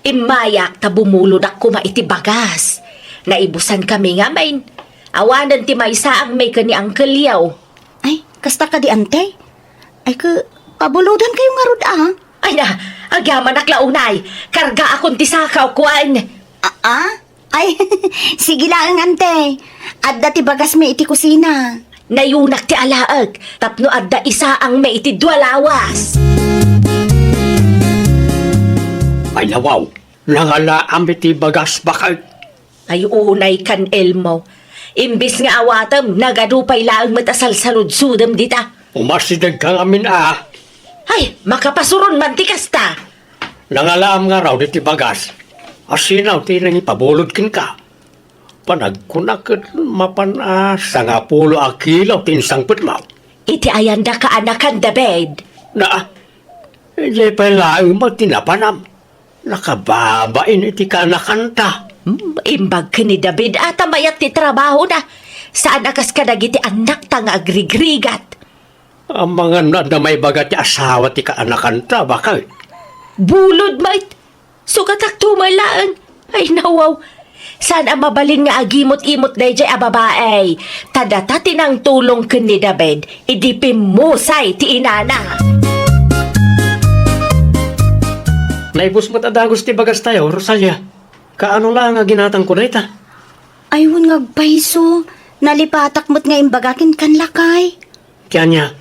Immayak ta bumulodak koma iti bagas. Naibusan kami ngamin. Awanen ti maysaang met ken ni Uncle Leo. Ay, kasta kadi, Auntie? Ay, ke, pabulodankayo ngarud a. Ay na, agyamanak la unay. Kargaakon ti sako, kuan. A, a? Ay, sige laeng, Auntie. Adda ti bagasmi iti kusina. Nayunak ti alaek, tapno adda isaangmi iti dua lawas. Ay, nawaw, nangalaam iti bagas, baket. Ay, unay kan Elmo. Imbes nga awatem, nagadu pay laeng met a salsaludsodem dita. Umasidegka ngamin a. Ay, makapasuron man ti kasta. Nangalaam ngarud iti bagas. Asino ti nangipabulod kenka? Panagkunak ket mapan a sangapulo a kilo ti insangpetmo. Iti ayanda kaanakan, David. Na, idiay pay laeng met ti napanam. Nakababain iti kaanakanta. Hmm, imbag ken ni David a ta mayat ti trabahona. Saan a kas kadagiti annakta nga agrigrigat. Amangan no adda maibaga ti asawa ti kaanakanta, baket. Bulod met. Sugatakto met laeng. Ay, nawaw. Saan a mabalin nga agimot-imot dayjay a babai. Ta data ti nangtulong ken ni David, idi pimmusay ti inana. Naibus met a dagus ti bagastayo, Rosalia. Kaano la nga ginatangko dayta? Ay, wen nga agpayso. Nalipatak met nga imbaga kenka, lakay. Ti ania?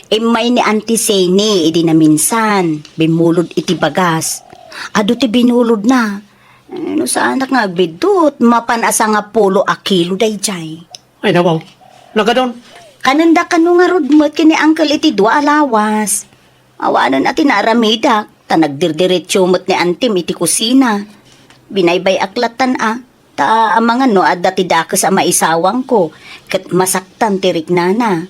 Immay ni Auntie Seni idi naminsan, bimmulod iti bagas. Adu ti binulodna. Eh, no saanak nga agbiddut, mapan a sangapulo a kilo dayjay. Ay, nawaw. Nagadon. Kanenda kano ngarud met ken ni Uncle iti dua a lawas. Awanen a ti naaramidak, ta nagdirdiretso met ni Antim iti kusina. Binaybay-ak lattan a. Ta amangan no adda ti dakes a maisawangko, ket masaktan ti riknana.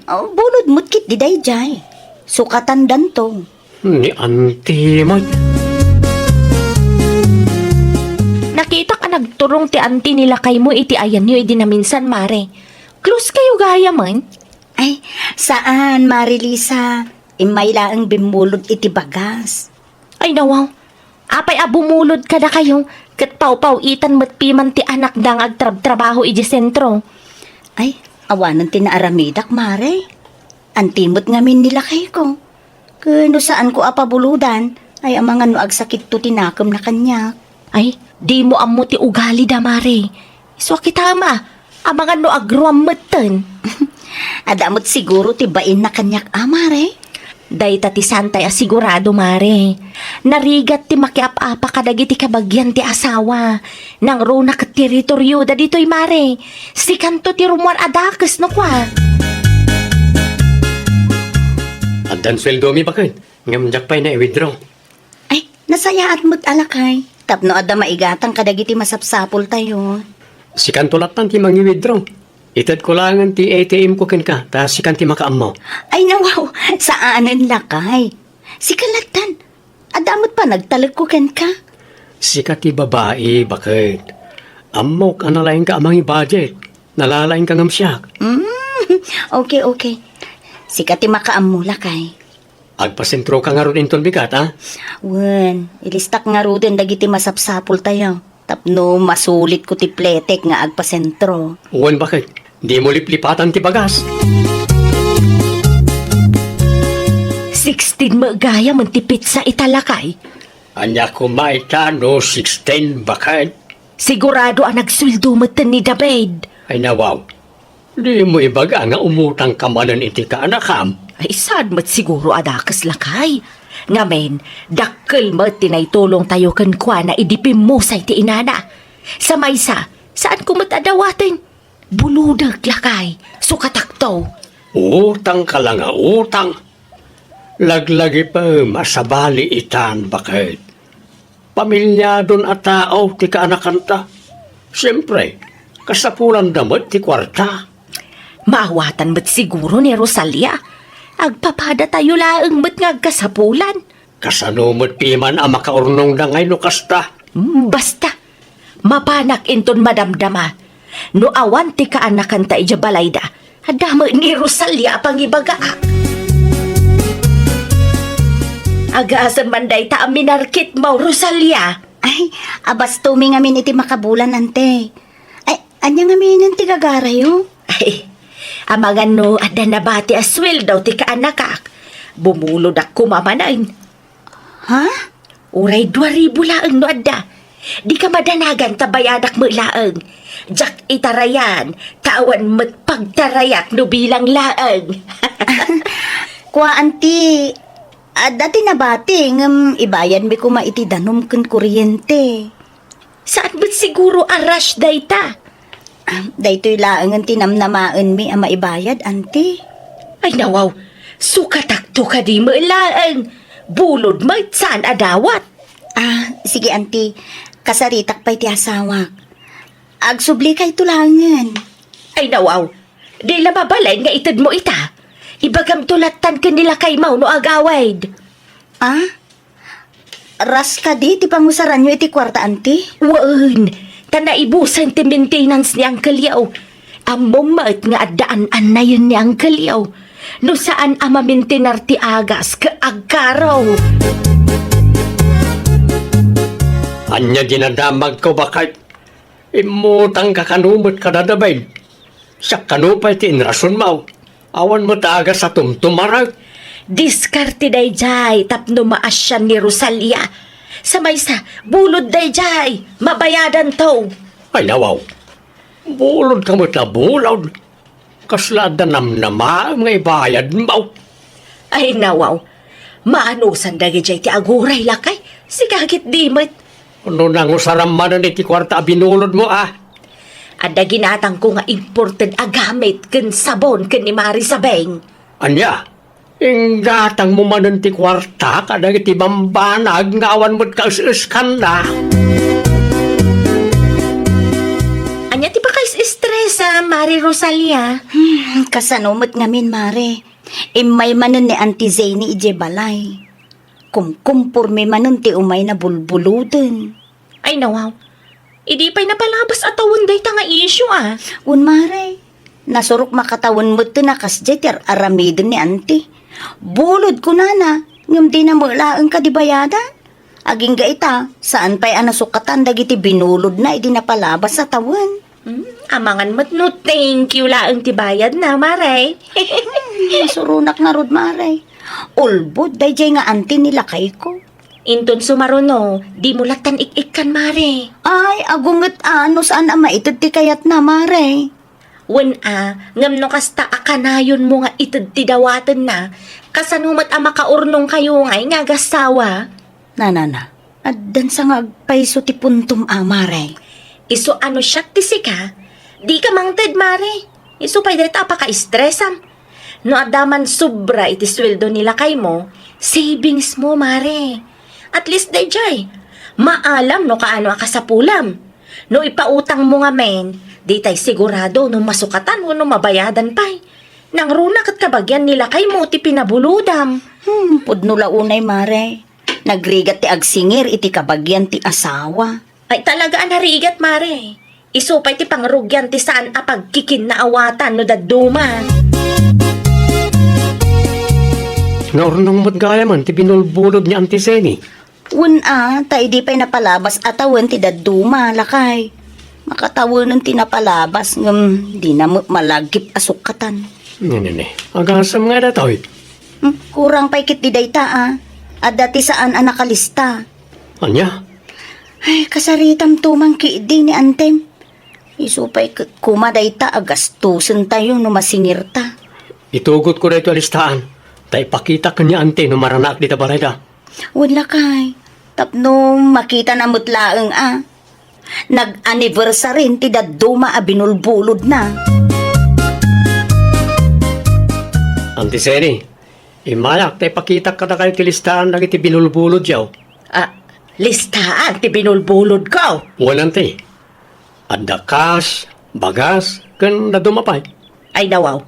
Oh, bulod met ketdi daydiay. Sukatandanto. Ni Auntie met. Nakitak a nagturong ti auntie ni lakaymo iti ayanyo idi naminsan, Mare. Close kayo gayamen? Ay, saan, Mare Lisa. Immay laeng bimmulod iti bagas. Ay, nawaw. Apay a bumulod kadakayo, ket pawpaw-itan met piman ti anakda nga agtrabtrabaho idiay sentro? Ay, awanen ti naaramidak, Mare. Auntie met ngamin ni lakayko. Ket no saanko a pabulodan, ay amangan no agsakitto ti nakemna kaniak. Ay, dimo ammo ti ugalida, Mare. Isu a kitam a, amangan no agruam metten. Adda met siguro ti bainna kaniak a, Mare. Dayta ti saantay a sigurado, Mare. Narigat ti makiap-apa kadagiti kabagian ti asawa. Nangruna ket teritorioda ditoy, Mare. Sikanto ti rummuar a dakes no kua. Addan sueldomi, baket. Ngem diak pay nai-withdraw. Ay, nasayaat met a lakay. Tapno adda maigatang kadagiti masapsapultayo. Sikanto lattan ti mangi-withdraw. Itedko laengen ti A T M ko kenka, ta sikan ti makaammo. Ay, nawaw, saanen lakay. Sika lattan. Adda met panagtalekko kenka. Sika ti babai, baket. Ammok a nalaingka a mangi-budget. Nalalaingka ngem siak. Mm, okay, okay. Sika ti makaammo, lakay. Agpasentroka ngarud inton bigat, a? Wen, ilistak ngaruden dagiti masapsapultayo. Tapno masulitko ti pletek nga agpasentro. Wen, baket. Dimo liplipatan ti bagas. Sixteen met gayamen ti petsa ita, lakay. Ania koma ita no sixteen, baket? Sigurado a nagsueldo metten ni David. Ay, nawaw. Dimo ibaga nga umutangka manen iti kaanakam? Ay, saan met siguro a dakes, lakay. Ngamin, dakkel met ti naitulongtayo kenkuana idi pimmusay ti inana. Sa maysa, saanko met a dawaten. Bulodek, lakay. Sukatakto. Utangka la nga utang. Laglagipem a sabali itan, baket. Pamilyadon a tao ti kaanakanta. Siempre, kasapulanda met ti kuarta. Maawatan met siguro ni Rosalia. Agpapadatayo laeng met nga agkasapulan. Kasano met piman a makaurnongda ngay no kasta? Hmm, basta. Mapanak inton madamdama. No awan ti kaanakanta idiay balayda, adda met ni Rosalia a pangibagaak. Agasem man dayta a minarkitmo, Rosalia. Ay, abastomi ngamin iti makabulan, ante. Ay, ania ngaminen ti gagarayo? Ay, amangan no adda nabati a sueldo ti kaanakak. Bumulodak koma manen. Ha? Uray dua ribu laeng no adda. Dika madanagan ta bayadak met laeng. Diak itarayan, ta awan met pagtarayak no bilang laeng. Kua, anti, adda ti nabati, ngem ibayadmi koma iti danum ken kuryente. Saan met siguro a rush dayta? Ah, daytoy laengen ti namnamaenmi a maibayad, anti. Ay, nawaw, sukatakto kadi met laeng. Bulod met saan a dawat. Ah, sige, anti. Kasaritak pay ti asawak. Agsublikayo laengen. Ay, nawaw, di la mabalin nga itedmo ita. Ibagamto lattan ken ni lakaymo no agawid. Ah? Rush kadi ti pangusaranyo iti kuarta, anti? Wen, ta naibusen ti maintenance ni Uncle Yao. Ammom met nga adda an-annayen ni Uncle Yao. No saan a mamaintenar ti agas ket agkaro. Ania dinadamagko, baket? Immutangka kano met kada David? Siak kano pay ti inrasonmo? Awan met agas a tumtumarek. Diskarte daydiay tapno maasian ni Rosalia. Sa maysa, bulod daydiay, mabayadanto. Ay, nawaw. Bulodka met a bulod. Kasla adda namnamaem nga ibayadmo. Ay, nawaw. Maanusan dagidiay ti aguray, lakay. Sika ketdi met. No nangusaram manen iti kuarta a binulodmo, a? Adda ginatangko nga imported a gamit ken sabon ken ni Mari Sabeng. Ania? Inggatangmo manen ti kuarta kadagiti bambanag nga awan met kaes-eskanna? Ania ti pakaes-estresam? Mare Rosalia. Hmm, kasano met ngamin, Mare? Immay manen ni Auntie Zeni idiay balay. Kumkumporme manen ti umayna bulbuloden. Ay, nawaw. Idi pay napalabas a tawen dayta nga isyu, a. Wen, Mare. Nasurok makatawen met ti nakasdiay ti ar-aramiden ni Auntie. Bulod kunana, ngem dina met laeng kadi bayadan. Agingga ita, saan pay a nasukatan dagiti binulodna idi napalabas a tawen. Hmm, amangan met no thank you laeng ti bayadna, Mare. Hmm, nasuronak ngarud, Mare. Ulbod daydiay nga Auntie ni lakayko. Inton sumaruno, dimo lattan ik-ikkan, Mare. Ay, agunget a, no saan a maited ti kayatna, Mare. Wen a, ngem no kasta a kanayonmo nga ited ti dawatenna, kasano met a makaurnongkayo ngay nga agassawa? Nanana, addansa nga agpayso ti puntom a, Mare. Isu a no siak ti sika, dika mangted, Mare. Isu pay dayta a pakaistresam. No adda man sobra iti sueldo ni lakaymo, savingsmo, Mare. At least daydiay, maalam no kaano a kasapulam. No ipautangmo ngamin, ditay sigurado no masukatan wenno mabayadan pay. Nangruna ket kabagian ni lakaymo ti pinabulodam. Hmm, pudno la unay, Mare. Nagrigat ti agsingir iti kabagian ti asawa. Ay, talaga a narigat, Mare. Isu pay ti pangrugian ti saan a pagkikinnaawatan no dadduma. Naurnong met gayam ti binulbulod ni Auntie Zeni. Wen a, ta idi pay napalabas a tawen ti dadduma, lakay. Makatawenen ti napalabas, ngem dina met malagip a sukatan. Nene, agasem nga datoy. Hmm, kurang pay ketdi dayta, a. Adda ti saan a nakalista. Ania? Ay, kasaritam tumang ketdi ni Antem. Isu pay ket koma dayta a gastusentayo no masingirta. Itugotko daytoy a listaan, ta ipakitak ken ni Ante no maranaak dita balayda. Wen lakay, tapno makitana met laeng a. Nag-anniversary ti dadduma a binulbulodna. Auntie Zeni, immayak ta ipakitak kadakayo ti listaan dagiti binulbulodyo. Ah, listaan ti binulbulodko? Wen, Auntie. Adda kas, bagas, ken dadduma pay. Ay, nawaw.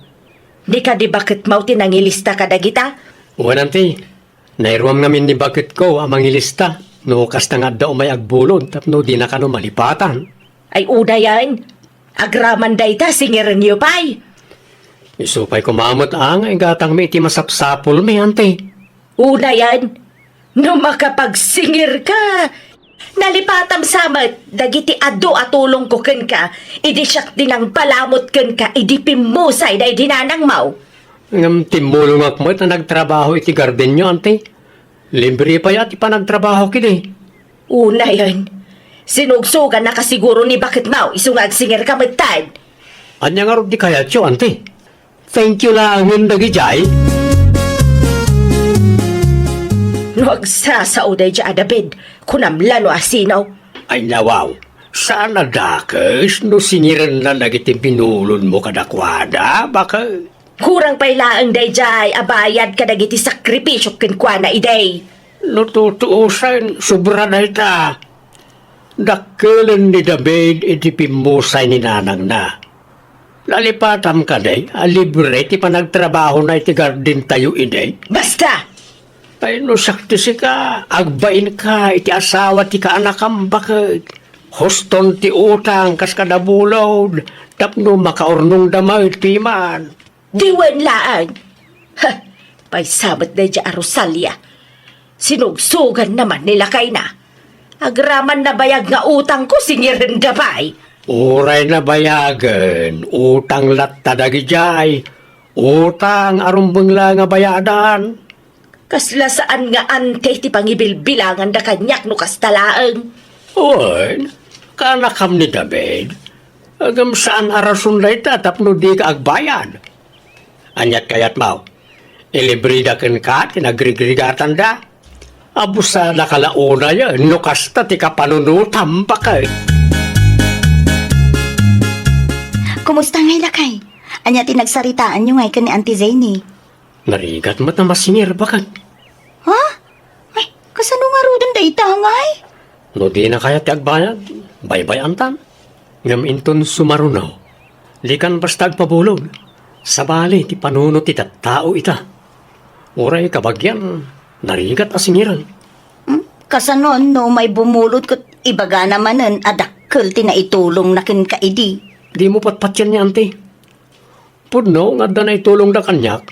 Di kadi baketmaw ti nangilista kadagita? Wen, Auntie. Nairuam ngamin ni baketko a mangilista no kasta nga adda umay agbulod tapno dina kano malipatan. Ay, unayen, agraman dayta, singirenyo pay. Isu pay koma met a nga igatangmi iti masapsapulmi, Auntie. Unayen, no makapagsingirka, nalipatam sa met dagiti adu a tulongko kenka idi siak ti nangpalamut kenka idi pimmusay daydi nanangmo. Ngem timmulongak met a nagtrabaho iti gardenyo, Auntie. Libre pay a ti panagtrabaho ketdi. Unayen, sinugsogannaka siguro ni baketmo isu nga agsingirka metten. Ania ngarud ti kayatyo, Auntie? Thank you laengen dagidiay. No agsasao daydiay a David, kunam la no asino. Ay, nawaw, saan a dakes no singirenna dagiti binulodmo kadakuada, baket? Kurang pay laeng daydiay a bayad kadagiti sakripisiok kenkuana idi. No tutuosen, sobra dayta. Dakkelen ni David iti pimmusay ni nanangna. Nalipatam kadi a libre ti panagtrabahona iti gardentayo idi? Basta! Ay, no siak ti sika, agbainka iti asawa ti kaanakam, baket. Huston ti utang kas kada bulod tapno makaurnongda met piman. Di wen laeng. Ha, paysa met daydiay a Rosalia. Sinugsoganna man ni lakayna. Agraman nabayag nga utangko, singirenda pay. Uray nabayagen, utang latta dagidiay. Utang a rumbeng laeng a bayadan. Kasla saan nga Ante ti pangibilbilanganda kaniak no kasta laeng. Wen, kaanakam ni David. Ngem saan a rason dayta tapno dika agbayad. Ania ti kayatmo? Ilibreda kenka ti nagrigrigatanda? Abusada ka la unayen no kasta ti kapanunotam, baket. Kumusta ngay, lakay? Ania ti nagsaritaanyo ngay ken ni Auntie Zeni? Narigat met a masingir, baket. Ha? Ay, kasano ngaruden dayta ngay? No dina kayat ti agbayad, baybay-antan. Ngem inton sumaruno, Dikan basta agpabulod. Sabali ti panunot ti tattao ita. Uray kabagian, narigat a singiran. Hmm? Kasano no umay bumulod ket ibagana manen a dakkel ti naitulongna kenka idi? Dimo patpatien ni Auntie. Pudno nga adda naitulongda kaniak,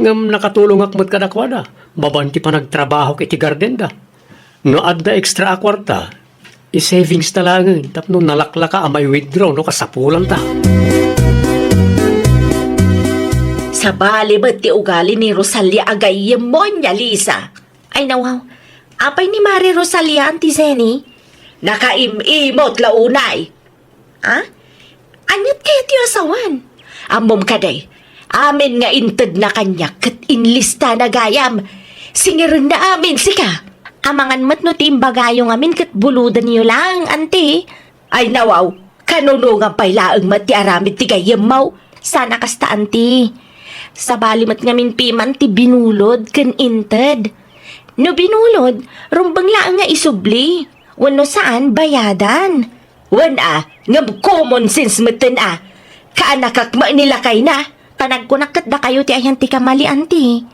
ngem nakatulongak met kadakuada, babaen ti panagtrabahok iti gardenda. No adda extra a kuarta, i-savings ta laengen tapno nalaklaka a mai-withdraw no kasapulanta. Sabali met ti ugali ni Rosalia a gayyemmo, Ania Lisa. Ay, nawaw. Apay ni Mare Rosalia, Auntie Jenny? Nakaim-imot la unay. Ha? Aniat kaya ti asawan? Ammom kadi, amin nga intedna kaniak ket inlistana gayam. Singirenna amin sika. Amangan met no ti imbagayo ngamin ket bulodenyo laeng, Auntie. Ay, nawaw, kanunongan pay laeng met ti aramid ti gayyemmo. Saan a kasta, Auntie. Sabali met ngamin piman ti binulod ken inted. No binulod, rumbeng laeng nga isubli. Wenno saan, bayadan. Wen a, ngem common sense metten a. Kaanakak met ni lakayna. Ta nagkunak ket dakayo ti ayan ti kamali, Auntie.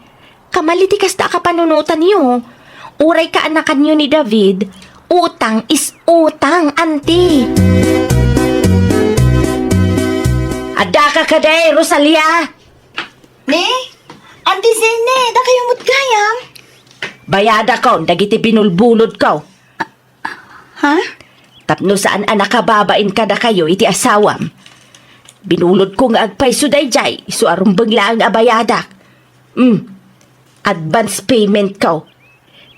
Kamali ti kasta a kapanunotanyo. Uray kaanakanyo ni David, utang is utang, Auntie. Addaka kadi, Rosalia? Ne? Auntie Jenny, dakayo met gayam? Bayadakon dagiti binulbulodko. Ha? Tapno saan a nakababain kadakayo iti asawam. Binulodko nga agpayso daydiay, isu a rumbeng laeng a bayadak. Hmm. Advance payment ko.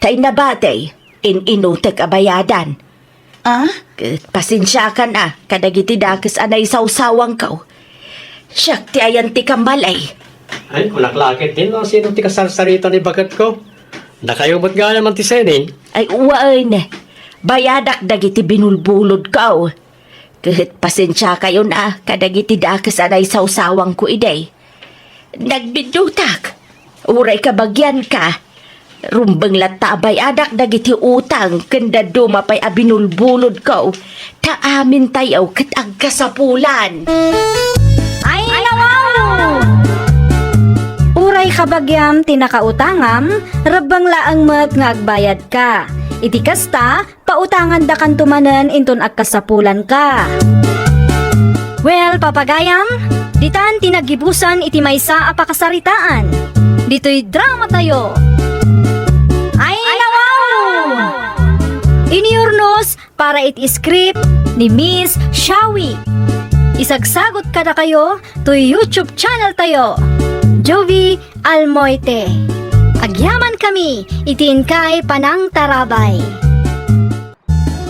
Ta inna batay, in-inutek a bayadan. Ah? Ket pasensiakan a, kadagiti dakes a naisawsawangko. Siak ti ayan ti kamali. Ay, kunak la ketdin no sino ti kasarsarita ni baketko. Dakayo met gayam, Auntie Jenny. Ay, wen. Bayadak dagiti binulbulodko. Ket pasensiakayon a kadagiti dakes a naisawsawangko idi. Nagbidduttak. Uray kabagianka, rumbeng latta a bayadak dagiti utang ken dadduma pay a binulbulodko. Ta amintayo ket agkasapulan. Ay, nawaw! Uray kabagiam ti nakautangam, rebbeng laeng met nga agbayadka. Iti kasta, pautangandakanto manen inton agkasapulanka. Well, papagayam, ditan ti naggibusan iti maysa a pakasaritaan. Ditoy dramatayo. Ay, nawaw! Iniurnos para iti script ni Miss Shawi. Isagsagot kadakayo toy YouTube channel tayo, Jovie Almoite. Agyamankami iti inkay panangtarabay.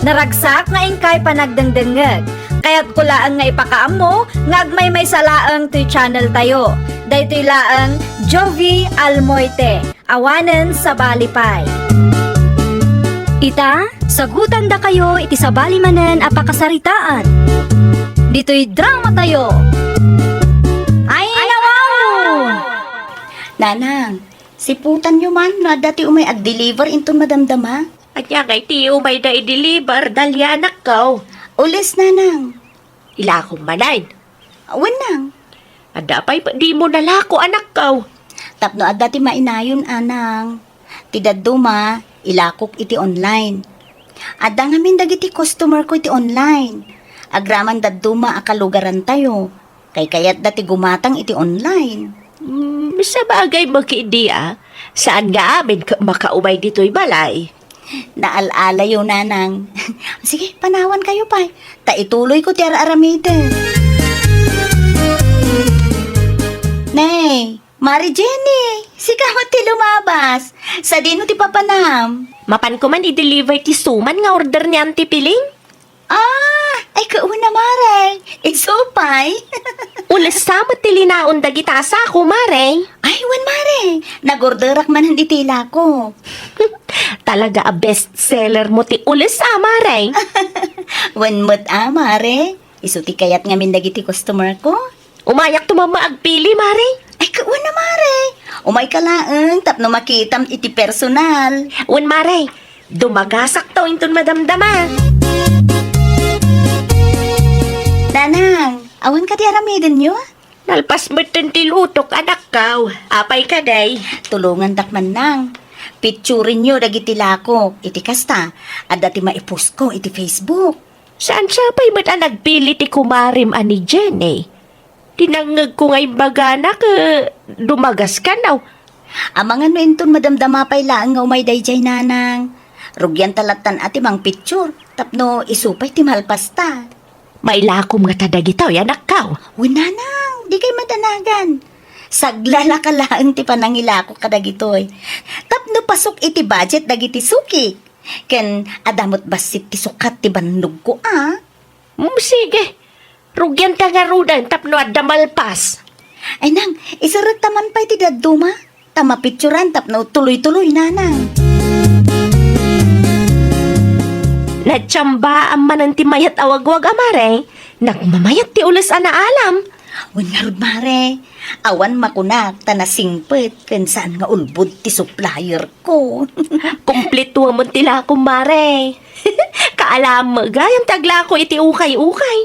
Naragsak nga inkay panagdengdengngeg. Kayatko laeng nga ipakaammo nga agmaymaysa laeng toy channel tayo. Daytoy laeng Jovie Almoite. Awanen sabali pay. Ita, sagutandakayo iti sabali manen a pakasaritaan. Ditoy dramatayo. Ay, nawaw! Nanang, siputanyo man no adda ti umay agdeliver inton madamdama? Ania ngay ti umayda ideliver, Dalia, anakko? Ules, Nanang. Ilakom manen. Wen, Nang. Adda pay dimo nalako, anakko? Tapno adda ti mainayon, Nang. Ti dadduma, ilakok iti online. Adda ngamin dagiti customer ko iti online. Agraman dadduma a kalugarantayo. Kaykayatda ti gumatang iti online. Hmm, sabagay met idi a. Saan nga amin ket makaumay ditoy balay? Naal-alayo, Nanang. Sige, panawankayo pay. Ta ituloyko ti ar-aramiden. Nay, Mare Jenny, sika met ti lumabas. Sadino ti papanam? Mapanko man i-deliver ti suman nga order ni Auntie Piling? Ah, ay, kauna, Mare. Isu pay. Ules sa met ti linaon dagita a sako, Mare. Ay, wen, Mare. Nagorderak manen iti ilako. Talaga a best seller mo ti ules a, Mare. Wen met a, Mare. Isu ti kayat ngamin dagiti customer ko. Umayakto mamma agpili, Mare. Ay, kauna, Mare. Umayka laeng tapno makitam iti personal. Wen, Mare. Dumagasakto inton madamdama. Nanang, Awan kadi aramidenyo? Nalpas metten ti lutok, anakkaw. Apay kadi? Tulongandak man, Nang. Picturenyo dagiti lakok. Iti kasta, adda ti maipostko iti Facebook. Saan sa pay met a nagpili ti kumarem a ni Jenny? Ti nangngegko nga imbagana ket dumagas kano. Amangan no inton madamdama pay laeng nga umay daydiay, Nanang. Rugianta lattan a ti mangpicture tapno isu pay ti malpasta. Mailakom ngata dagitoy, anakkaw? Wen, Nanang, dikay madanagan. Saglalaka laeng ti panangilako kadagitoy. Tapno pasok iti budget dagiti suki. Ken adda met bassit ti sukat ti bannogko, a? Mm, sige. Rugianta ngaruden tapno adda malpas. Ay, Nang, iserrekta man pay ti dadduma. Ta mapicturan tapno tuloy-tuloy, Nanang. Nagtsambaam manen ti mayat a wagwag a mare, nagmamayat ti ules a naalam. Wen ngarud, mare, awan makunak ta nasingpet ken saan nga ulbod ti supplier ko. Kumpletoamon ti lakom, mare. Kaalam, gayam ti aglako iti ukay-ukay.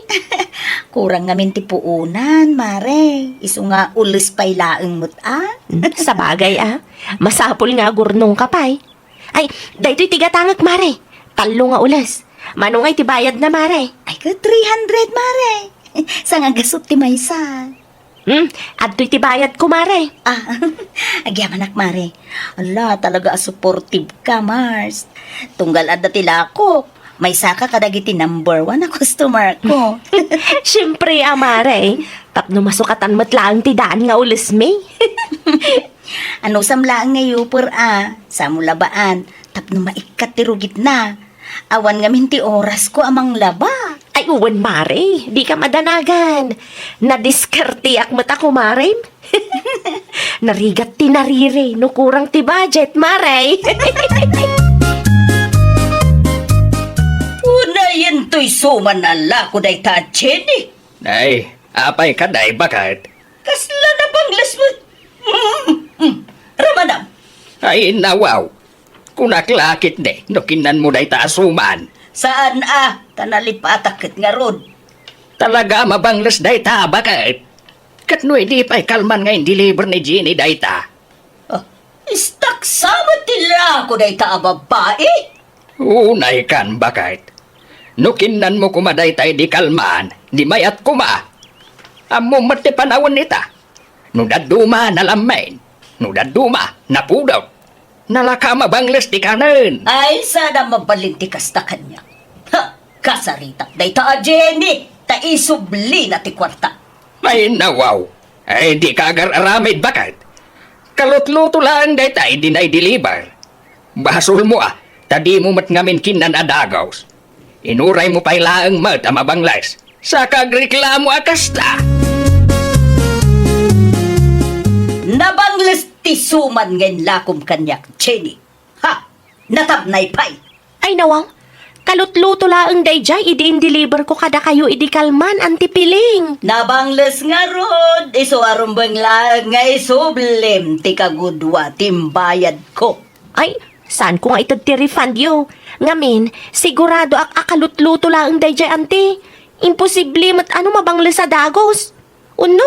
Kurang ngamin ti puonan, mare. Isu nga ules pay laeng met, a? Hmm, sabagay, a. Masapul nga agurnongka pay. Ay, daytoy ti gatangek, mare. Tallo nga ules. Mano nga iti bayadna, mare? Ay, ka three hundred, mare. Saan nga gasut ti maysa? Hmm, adtoy ti bayadko, mare. Ah, agyamanak, mare. Ala, talaga a supportive ka, Mars. Tunggal adda ti lakok, maysaka kadagiti number one a customer ko. Siyempre, a, mare. Tapno masukatan met laeng ti daan nga ulesmi. Anusam laeng nga iuper, a, samo labaan, tapno maikkat ti rugitna. Awan ngamin ti orasko a manglaba. Ay, wen, mare, dika madanagan. Nadiskarteak met a kumarem. Narigat ti nariri no kurang ti budget, mare. Unayen toy suman a lako dayta a Jenny. Ay, apay kadi, baket? Kasla nabangles met. Mm, mm. Ramanam. Ay, nawaw. Kunak la ketdi no kinnanmo dayta a suman. Saan a, ta nalipatak ket ngarud. Talaga a mabangles dayta, baket? Ket no idi pay kalman nga in-deliver ni Jenny dayta? Ah, istaksa met ti lako dayta a babbai? Unay kan, baket. No kinnanmo koma dayta idi kalman, di mayat koma. Ammom met ti panawen ita. No dadduma, nalammen. No dadduma, napudot. Nalaka a mabangles ti kanen. Ay, saan a mabalin ti kasta kaniak. Ha! Kasaritak dayta a Jenny, ta isublina ti kuarta. Ay, nawaw. Ay, dika agar-aramid, baket. Kalutluto laeng dayta idi na-deliver. Basolmo a, ta dimo met ngamin kinnan a dagus. Inuraymo pay laeng met a mabangles. Saka agreklamo a kasta. Nabangles ti suman nga inlakom kaniak, Jenny. Ha! Natabnay pay. Ay, nawaw. Kalutluto laeng daydiay idi in-deliver ko kadakayo idi kalman, Auntie Piling. Nabangles ngarud, isu a rumbeng laeng nga isublim ti kagudua ti imbayadko. Ay, saanko nga ited ti refundyo. Ngamin, siguradoak a kalutluto laeng daydiay, Auntie. Imposible met a no mabangles a dagus. Wenno,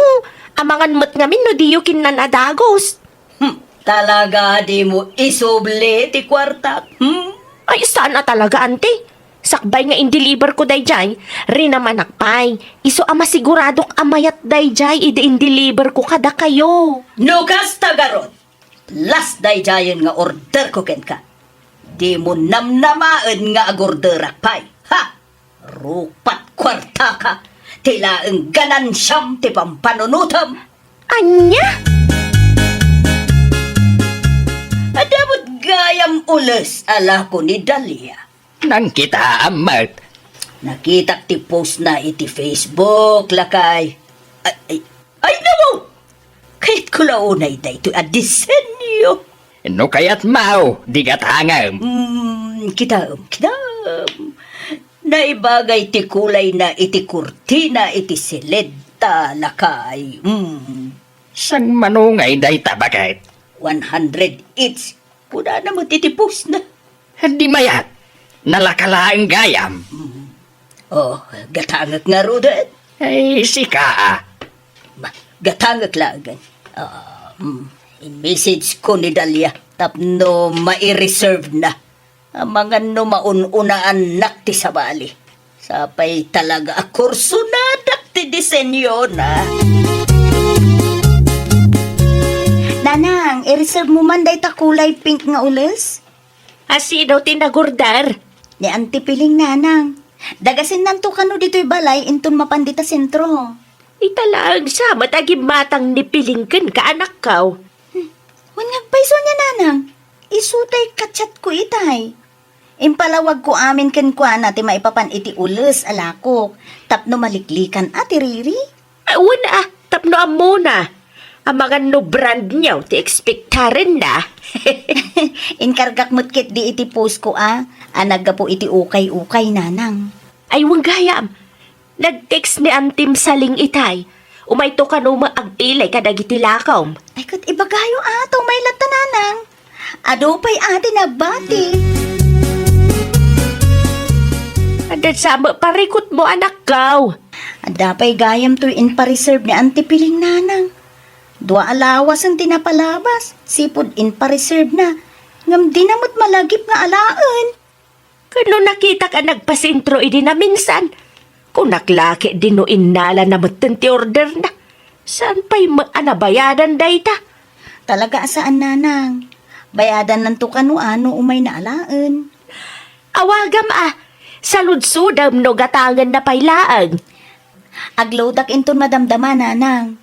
amangan met ngamin no diyo kinnan a dagus. Hmm, talaga dimo isubli ti kuartak, hmm? Ay, saan a talaga, Auntie. Sakbay nga in-deliver ko daydiay, rinamanak pay. Isu a masiguradok a mayat daydiay idi in-deliver ko kadakayo. No kasta garud, last daydiayen nga order ko kenka. Dimo namnamaen nga agorderak pay. Ha! Rupat kuartaka, ti laeng ganansiam ti pampanunotem. Ania? Adda met gayam ules a lako ni Dalia. Nangkitaam met. Nakitak ti postna iti Facebook, lakay. Ay, ay, ay, nawaw! Kayatko la unay daytoy a disenyo. No kayatmo, di gatangem. Mm, kitaem, kitaem. Naibagay ti kulayna iti kurtina iti siled ta, lakay. Mm. Saan mano ngay dayta, baket? One hundred each. Kunana met iti postna. Di mayat. Nalaka laeng gayam. Mm. Oh, gatangek ngaruden. Ay, sika, ah. Ba, gatangek laengen. Ah, mm, i-message ko ni Dalia tapno mai-reserve na. Amangan no maun-unaannak ti sabali. Sapay talaga a kursonadak ti disenyona. Nanang, i-reserve mo man dayta kulay pink nga ules? Asino ti nag-order? Ni Auntie Piling, nanang. Dagasinnanto kano ditoy balay inton mapan dita sentro. Ita laeng sa met a gimmatang ni Piling kenka, anakko. Hmm. Wen nga agpayso nia, nanang. Isu tay ka-chat ko itay. Impalawag ko amin kenkuana ti maipapan iti ules a lakok tapno maliklikan a ti riri. Ay, wen a, tapno ammona. Amangan no brand new ti ekspektarenna. Inkargak met ketdi iti post ko a, a naggapu iti ukay-ukay, nanang. Ay, wen gayam. Nag-text ni Antim Saling itay. Umayto kano met agpilay kadagiti lakom. Ay, ket ibagayo a, ta umay latta, nanang. Adu pay a ti nagbati. Adda sa met parikutmo, anakko. Adda pay gayam toy inpa-reserve ni Auntie Piling, nanang. Dua a lawasen ti napalabas, sipud inpa-reserve na. Ngem dina met malagip nga alaen. Ket no nakitak a nagpasentro idi naminsan, kunak la ketdi no innalana metten ti orderna. Saan pay met a nabayadan dayta? Talaga a saan, nanang. Bayadannanto kano a no umayna alaen. Awagam a, saludsodem no gatangenna pay laeng. Agloadak inton madamdama, nanang.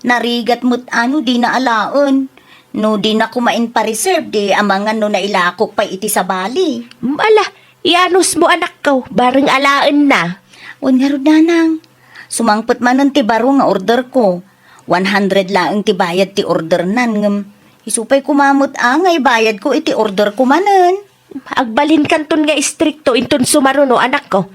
Narigat met a no dina alaen. No dina koma inpa-reserve, di amangan no nailakok pay iti sabali. Ala, ianusmo, anakko, bareng alaenna. Wen ngarud, nanang. Sumangpet manen ti baro nga orderko. One hundred laeng ti bayad ti ordernan, ngem isu pay koma met a nga ibayadko iti orderko manen. Agbalinkanton nga istrikto inton sumaruno, anakko.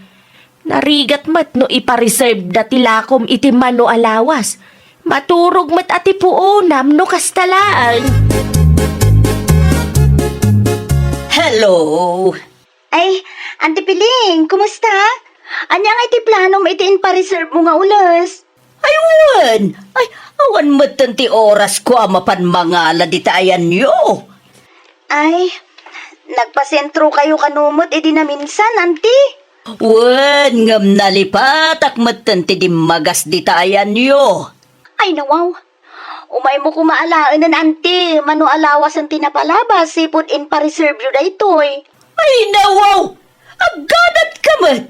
Narigat met no ipa-reserve da ti lakom iti mano a lawas. Maturog met a ti puonam no kasta laeng. Hello! Ay, Auntie Piling, kumusta? Ania nga iti planom iti inpa-reserve mo nga ules? Ay, wen! Ay, awan metten ti orasko a mapan mangala dita ayanyo. Ay, nagpasentro kayo kano met idi naminsan, Auntie? Wen, ngem nalipatak metten ti dimmagas dita ayanyo. Ay, nawaw. Umaymo koma alaenen, Auntie, mano a lawasen ti napalabas, sipud inpa-reserve yo daytoy. Ay, nawaw! Aggadat ka met!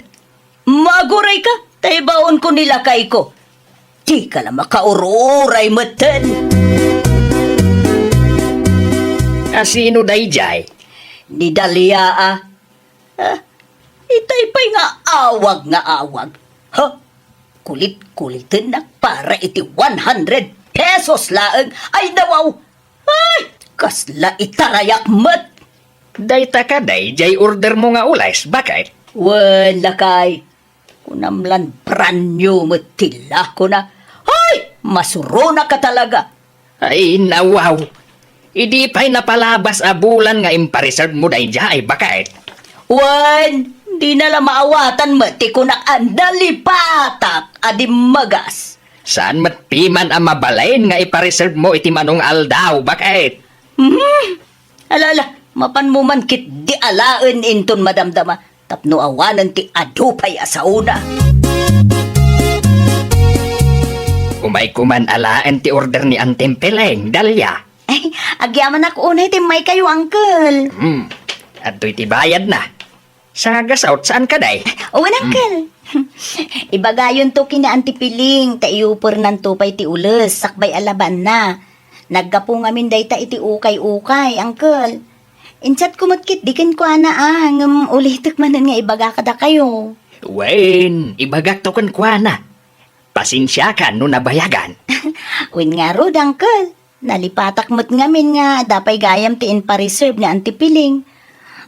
Maguray ka, ta ibaonko ni lakayko. Dika la makaur-uray metten. Asino daydiay? Ni Dalia a. Ah, itay pay nga awag nga awag. Ha? Kulit-kulitennak para iti one hundred pesos laeng. Ay, nawaw! Ay, kasla itarayak met! Dayta kadi diay order mo nga ules, baket? Wen, lakay. Kunam lan brand new met ti lakona. Ay, masuronak a talaga. Ay, nawaw. Idi pay napalabas a bulan nga impareserve mo daydiay, baket? Wen, dina la maawatan met ti kunak a nalipatak a dimmagas. Saan met piman a mabalin nga ipareserve mo iti mano nga aldaw, baket? Hmm. Ala, ala, mapanmo man ketdi alaen inton madamdama tapno awanen ti adu pay a saona. Umayko man alaen ti order ni Antem Peleng, Dalia. Ay, agyamanak unay ti immaykayo, Uncle. Hmm. Adtoy ti bayadna. Sa gasut, saan kadi? Wen, Uncle. Ibagayonto ken ni Auntie Piling, ta iupernanto pay ti ules, sakbay a labanna. Naggapu ngamin dayta iti ukay-ukay, Uncle. Inchatko met ketdi kenkuana a, ngem ulitek manen nga ibaga kadakayo. Wen, ibagakto kenkuana. Pasensiakan no nabayagan. Wen ngarud, Uncle. Nalipatak met ngamin nga adda pay gayam ti inpareserve ni Auntie Piling.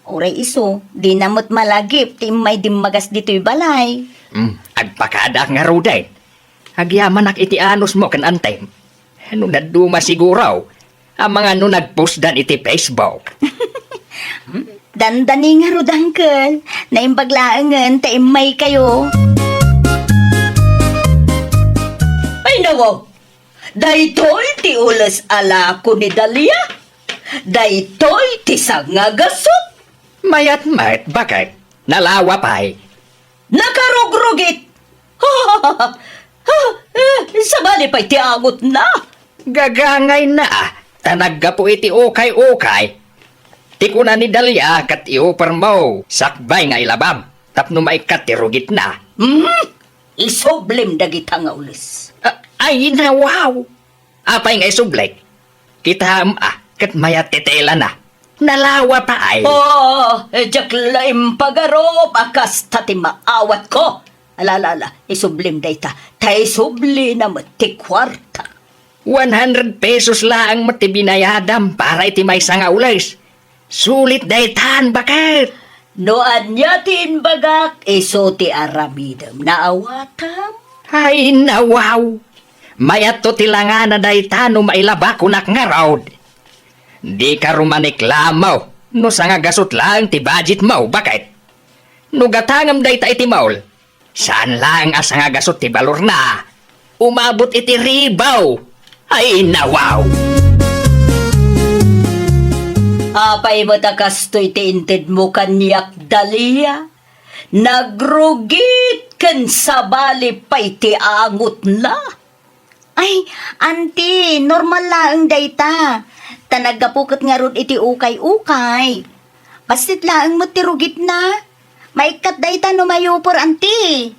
Uray isu, dina met malagip ti immay dimmagas ditoy balay. Hmm, agpakadaak ngaruden. Agyamanak iti anusmo ken Antem. No dadduma siguro, amangan no nagpostdan iti Facebook. Dandani ngarud, Uncle. Naimbag laengen ta immaykayo. Wow! Daytoy ti ules a lako ni Dalia? Daytoy ti sangagasut? Mayat met, baket. Nalawa pay. Nakarugrugit! Ha, eh, sabali pay ti angutna. Gagangayna, ta naggapu iti ukay-ukay. Ti kuna ni Dalia ket iupermo, sakbay nga ilabam, tapno maikkat ti rugitna. Hmm? Isublim dagita nga ules. A-, ay, nawaw! Apay nga isublik? Kitaem a, ket mayat ti telana. Nalawa pay. Oh, diak la impagarup a kasta ti maawatko. Ala, ala, ala, isublim dayta. Ta isublina met ti kuarta. One hundred pesos laeng met ti binayadam para iti maysa nga ules. Sulit daytan, baket. No ania ti imbagak, isu ti aramidem. Naawatam? Ay, nawaw. Mayatto ti langana dayta no mailaba kunak ngarud. Dika rumaniklamo no sangagasut laeng ti budgetmo, baket. No gatangem dayta iti mall, saan laeng a sangagasut ti balorna. Umabot iti ribaw. Ay, nawaw! Apay met a kastoy ti intedmo kaniak, Dalia? Nagrugit ken sabali pay ti angutna. Ay, anti, normal laeng dayta. Ta naggapu ket ngarud iti ukay-ukay. Bassit laeng met ti rugitna. Maikkat dayta no mayuper, anti.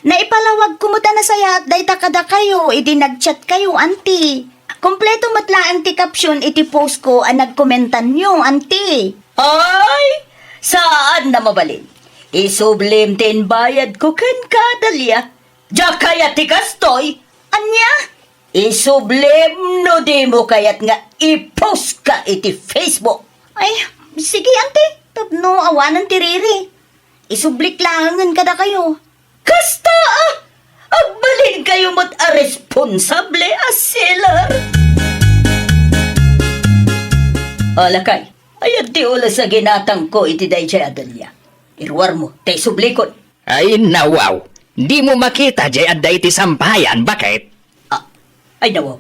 Naipalawagko met a nasayaat dayta kadakayo idi nag-chatkayo, anti. Kompleto met laeng ti caption iti postko a nagkomentanyo, anti. Ay, saan a mabalin. Isublim ti imbayadko kenka, Dalia. Diak kayat ti kastoy. Ania? Isublim no dimo kayat nga i-postka iti Facebook. Ay, sige, anti. Tapno awanen ti riri. Isublik laengen kadakayo. Kasta, ah! Agbalinkayo met a responsable a seller. O, lakay, aya ti ules a ginatangko iti daydiay a Dalia. Iruarmo, ta isublikon. Ay, nawaw! Dimo makita diay adda iti sampayan, baket? Ah, ay, nawaw.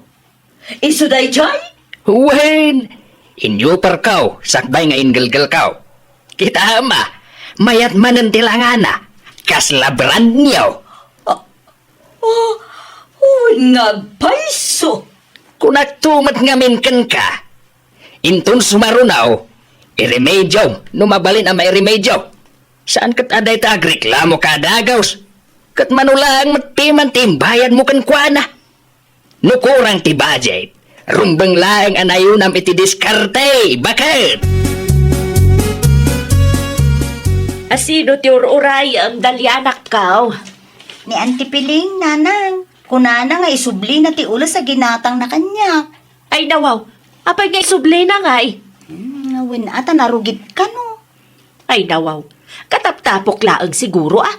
Isu daydiay? Wen, inyuperko, sakbay nga inggelgelko. Kitaem a, mayat manen ti langana, kasla brand new. Ah, oh, wen nga agpayso. Kunakto met ngamin kenka. Inton sumaruno, iremediom no mabalin a mairemedio. Saan ket a dayta agreklamo kada dagus. Ket mano laeng met piman ti imbayadmo kenkuana. No kurang ti budget, rumbeng laeng a nayunam iti diskarte, baket! A sino ti ur-urayem, Dalia, anakko? Ni Auntie Piling, nanang. Kunana nga isublina ti ules a ginatangna kaniak. Ay, nawaw. Apay nga isublina ngay? Hmm, wen a ta narugit kano. Ay, nawaw. Kataptapok laeng siguro, a.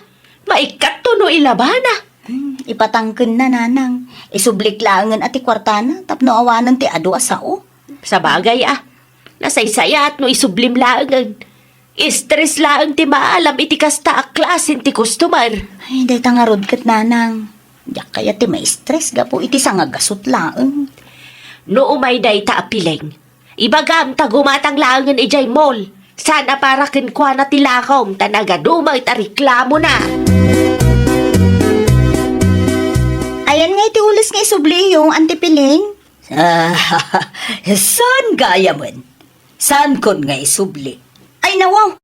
Maikkatto no ilabana. Hmm, ipatangkenna, nanang. Isublik laengen a ti kuartana tapno awanen ti adu a sao. Sabagay, a. Nasaysayaat no isublim laengen. Stress laeng ti maalam iti kasta a klasen ti customer. Ay, dayta ngarud ket, nanang. Diak kayat ti ma-stress gapu iti sangagasut laeng. No umay dayta a Piling, ibagam ta gumatang laengen idiay mall. Saan a para kenkuana ti lakom ta nagadu met a reklamona. Ayan nga iti ules nga isubliyo, Auntie Piling? Ah, saan gayamen? Saankon nga isubli? Ay, nawaw!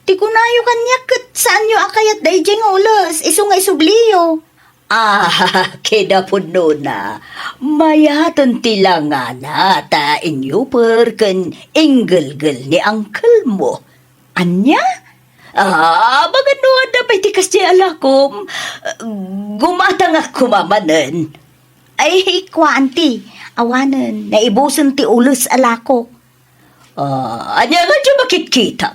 Ti kunayo kaniak ket saanyo a kayat daydiay nga ules, isu nga isubliyo. Ah, kinapudnona, mayaten ti langana ta inyuper ken inggelgel ni uncle mo. Ania? Ah, amangan no adda pay ti kasdiay a lakom. Gumatangak koma manen. Ay, kua, anti. Awanen, naibusen ti ules a lako. Ah, ania nga diay makitkita?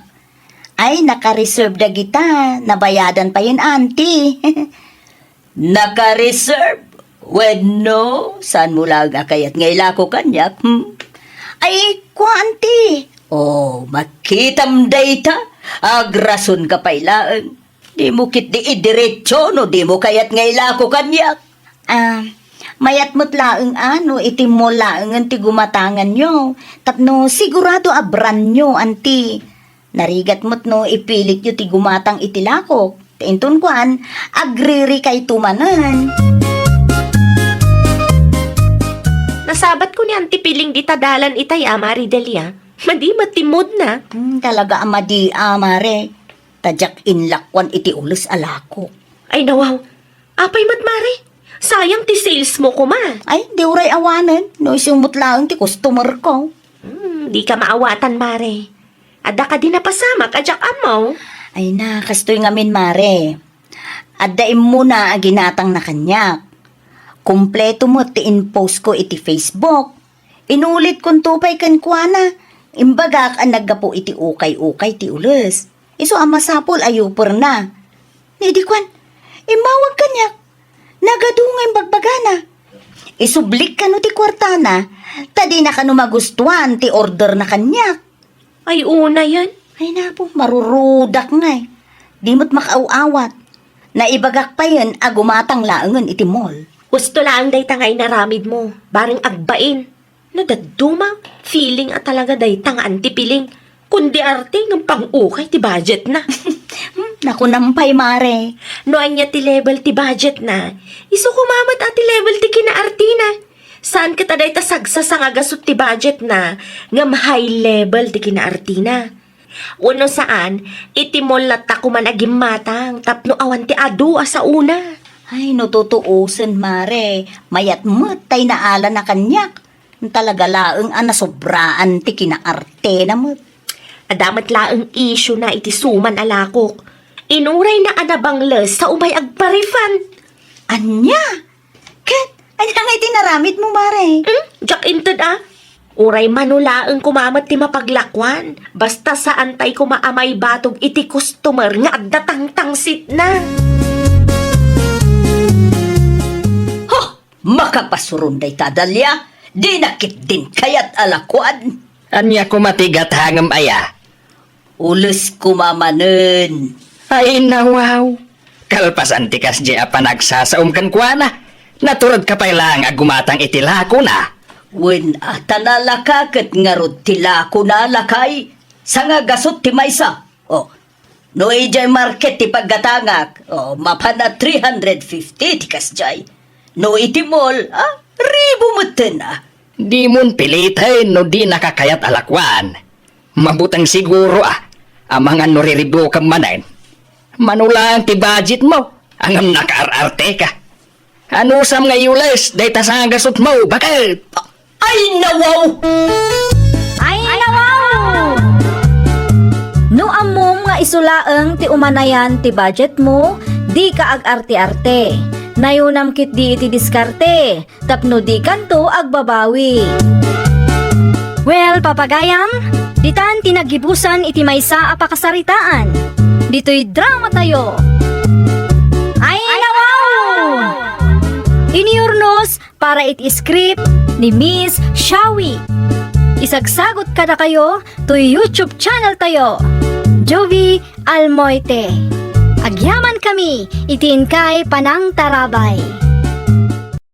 Ay, naka-reserve dagita. Nabayadan payen, anti. Naka-reserve? Wenno, saanmo laeng a kayat nga ilako kaniak, hmm? Ay, kua, anti. Oh, makitam dayta. Agrasonka pay laeng. Dimo ketdi idiretso no dimo kayat nga ilako kaniak. Ah, Mayat met laeng a no iti mall laengen ti gumatanganyo, tapno sigurado a brandnyo, anti. Narigat met no ipilityo ti gumatang iti lakok. Ta inton kuan, agririkayto manen. Nasabat ko ni Auntie Piling dita dalan itay a, Mare Delia. Madi met ti mood na. Hmm, talaga a madi a, Mare. Ta diak inlakuan iti ules a lakok. Ay, nawaw. Apay met, Mare? Sayang ti sales mo koma. Ay, di uray awanen. No isu met laeng ti customer ko. Hmm, di ka maawatan, Mare. Adda kadi napasamak a diak ammo? Ay na, kastoy ngamin, Mare. Adda immuna a ginatangna kaniak. Kompleto met ti in-post ko iti Facebook. Inulitkonto pay kenkuana. Imbagak a naggapu iti ukay-ukay ti ules. Isu a masapul a yuperna. Ni di kuan, immawag kaniak. Nagadu nga imbagbagana. Isublik kano ti kuartana, ta dina kano magustuan ti orderna kaniak. Ay, unayen. Ay, napo, marurudak ngay. Di met makaaw-awat. Naibagak payen a gumatang laengen iti mall. Husto laeng dayta nga inaramid mo, bareng agbain. No dadduma, feeling a talaga dayta nga Auntie Piling. Kundi arte ngem pang-ukay ti budgetna. Hmm, nakunam pay, Mare. No ania ti level ti budgetna, isu koma met a ti level ti kinaartina. Saan ket a dayta sagsasanga gasut ti budgetna, ngem high level ti kinaartina. Wenno saan, iti mall latta koman a gimmatang tapno awan ti adu a saona. Ay, no tutuosen, Mare, mayat met tay naalana kaniak. Talaga laeng a nasobraan ti kinaartena met. Adda met laeng issue na iti suman a lakok. Inurayna a nabangles sa umay agpa-refund. Ania? Ket, ania nga iti naramid mo, Mare? Hmm? Diak inted a. Uray mano laeng koma met ti mapaglakuan. Basta saan tay koma a maibatog iti customer nga adda tangtangsitna. Huh! Makapasuron dayta, Dalia. Dina ketdin kayat a lakuan. Ania koma ti gatangem aya? Ules koma manen. Ay, nawaw. Kalpasan ti kasdi a panagsasaom kenkuana, naturedka pay laeng a gumatang iti lakona. Wen a, ta nalaka ket ngarud ti lakona, lakay. Sanga gasut ti maysa. O, no idiay market ti paggatangak, o, mapan a three hundred fifty ti kasdiay. No iti mall, a, ribu metten a. Dimon piliten no dinaka kayat a lakuan. Mabuteng siguro a, amangan no riribukem manen. Mano laeng ti budget mo, ngem nakaar-arteka. Anusam nga iules dayta sanga gasutmo, baket? Ay, nawaw! Ay, nawaw! No ammom nga isu laeng ti umanayan ti budget mo, dika ag-arte-arte. Nayunam ketdi iti diskarte, tapno dikanto agbabawi. Well, papagayam, ditan ti naggibusan iti maysa a pakasaritaan. Ditoy drama tayo. Ay, nawaw! Iniurnos para iti script ni Miss Shawi. Isagsagot kadakayo toy YouTube channel tayo, Jovie Almoite. Agyaman kami iti inkay panangtarabay.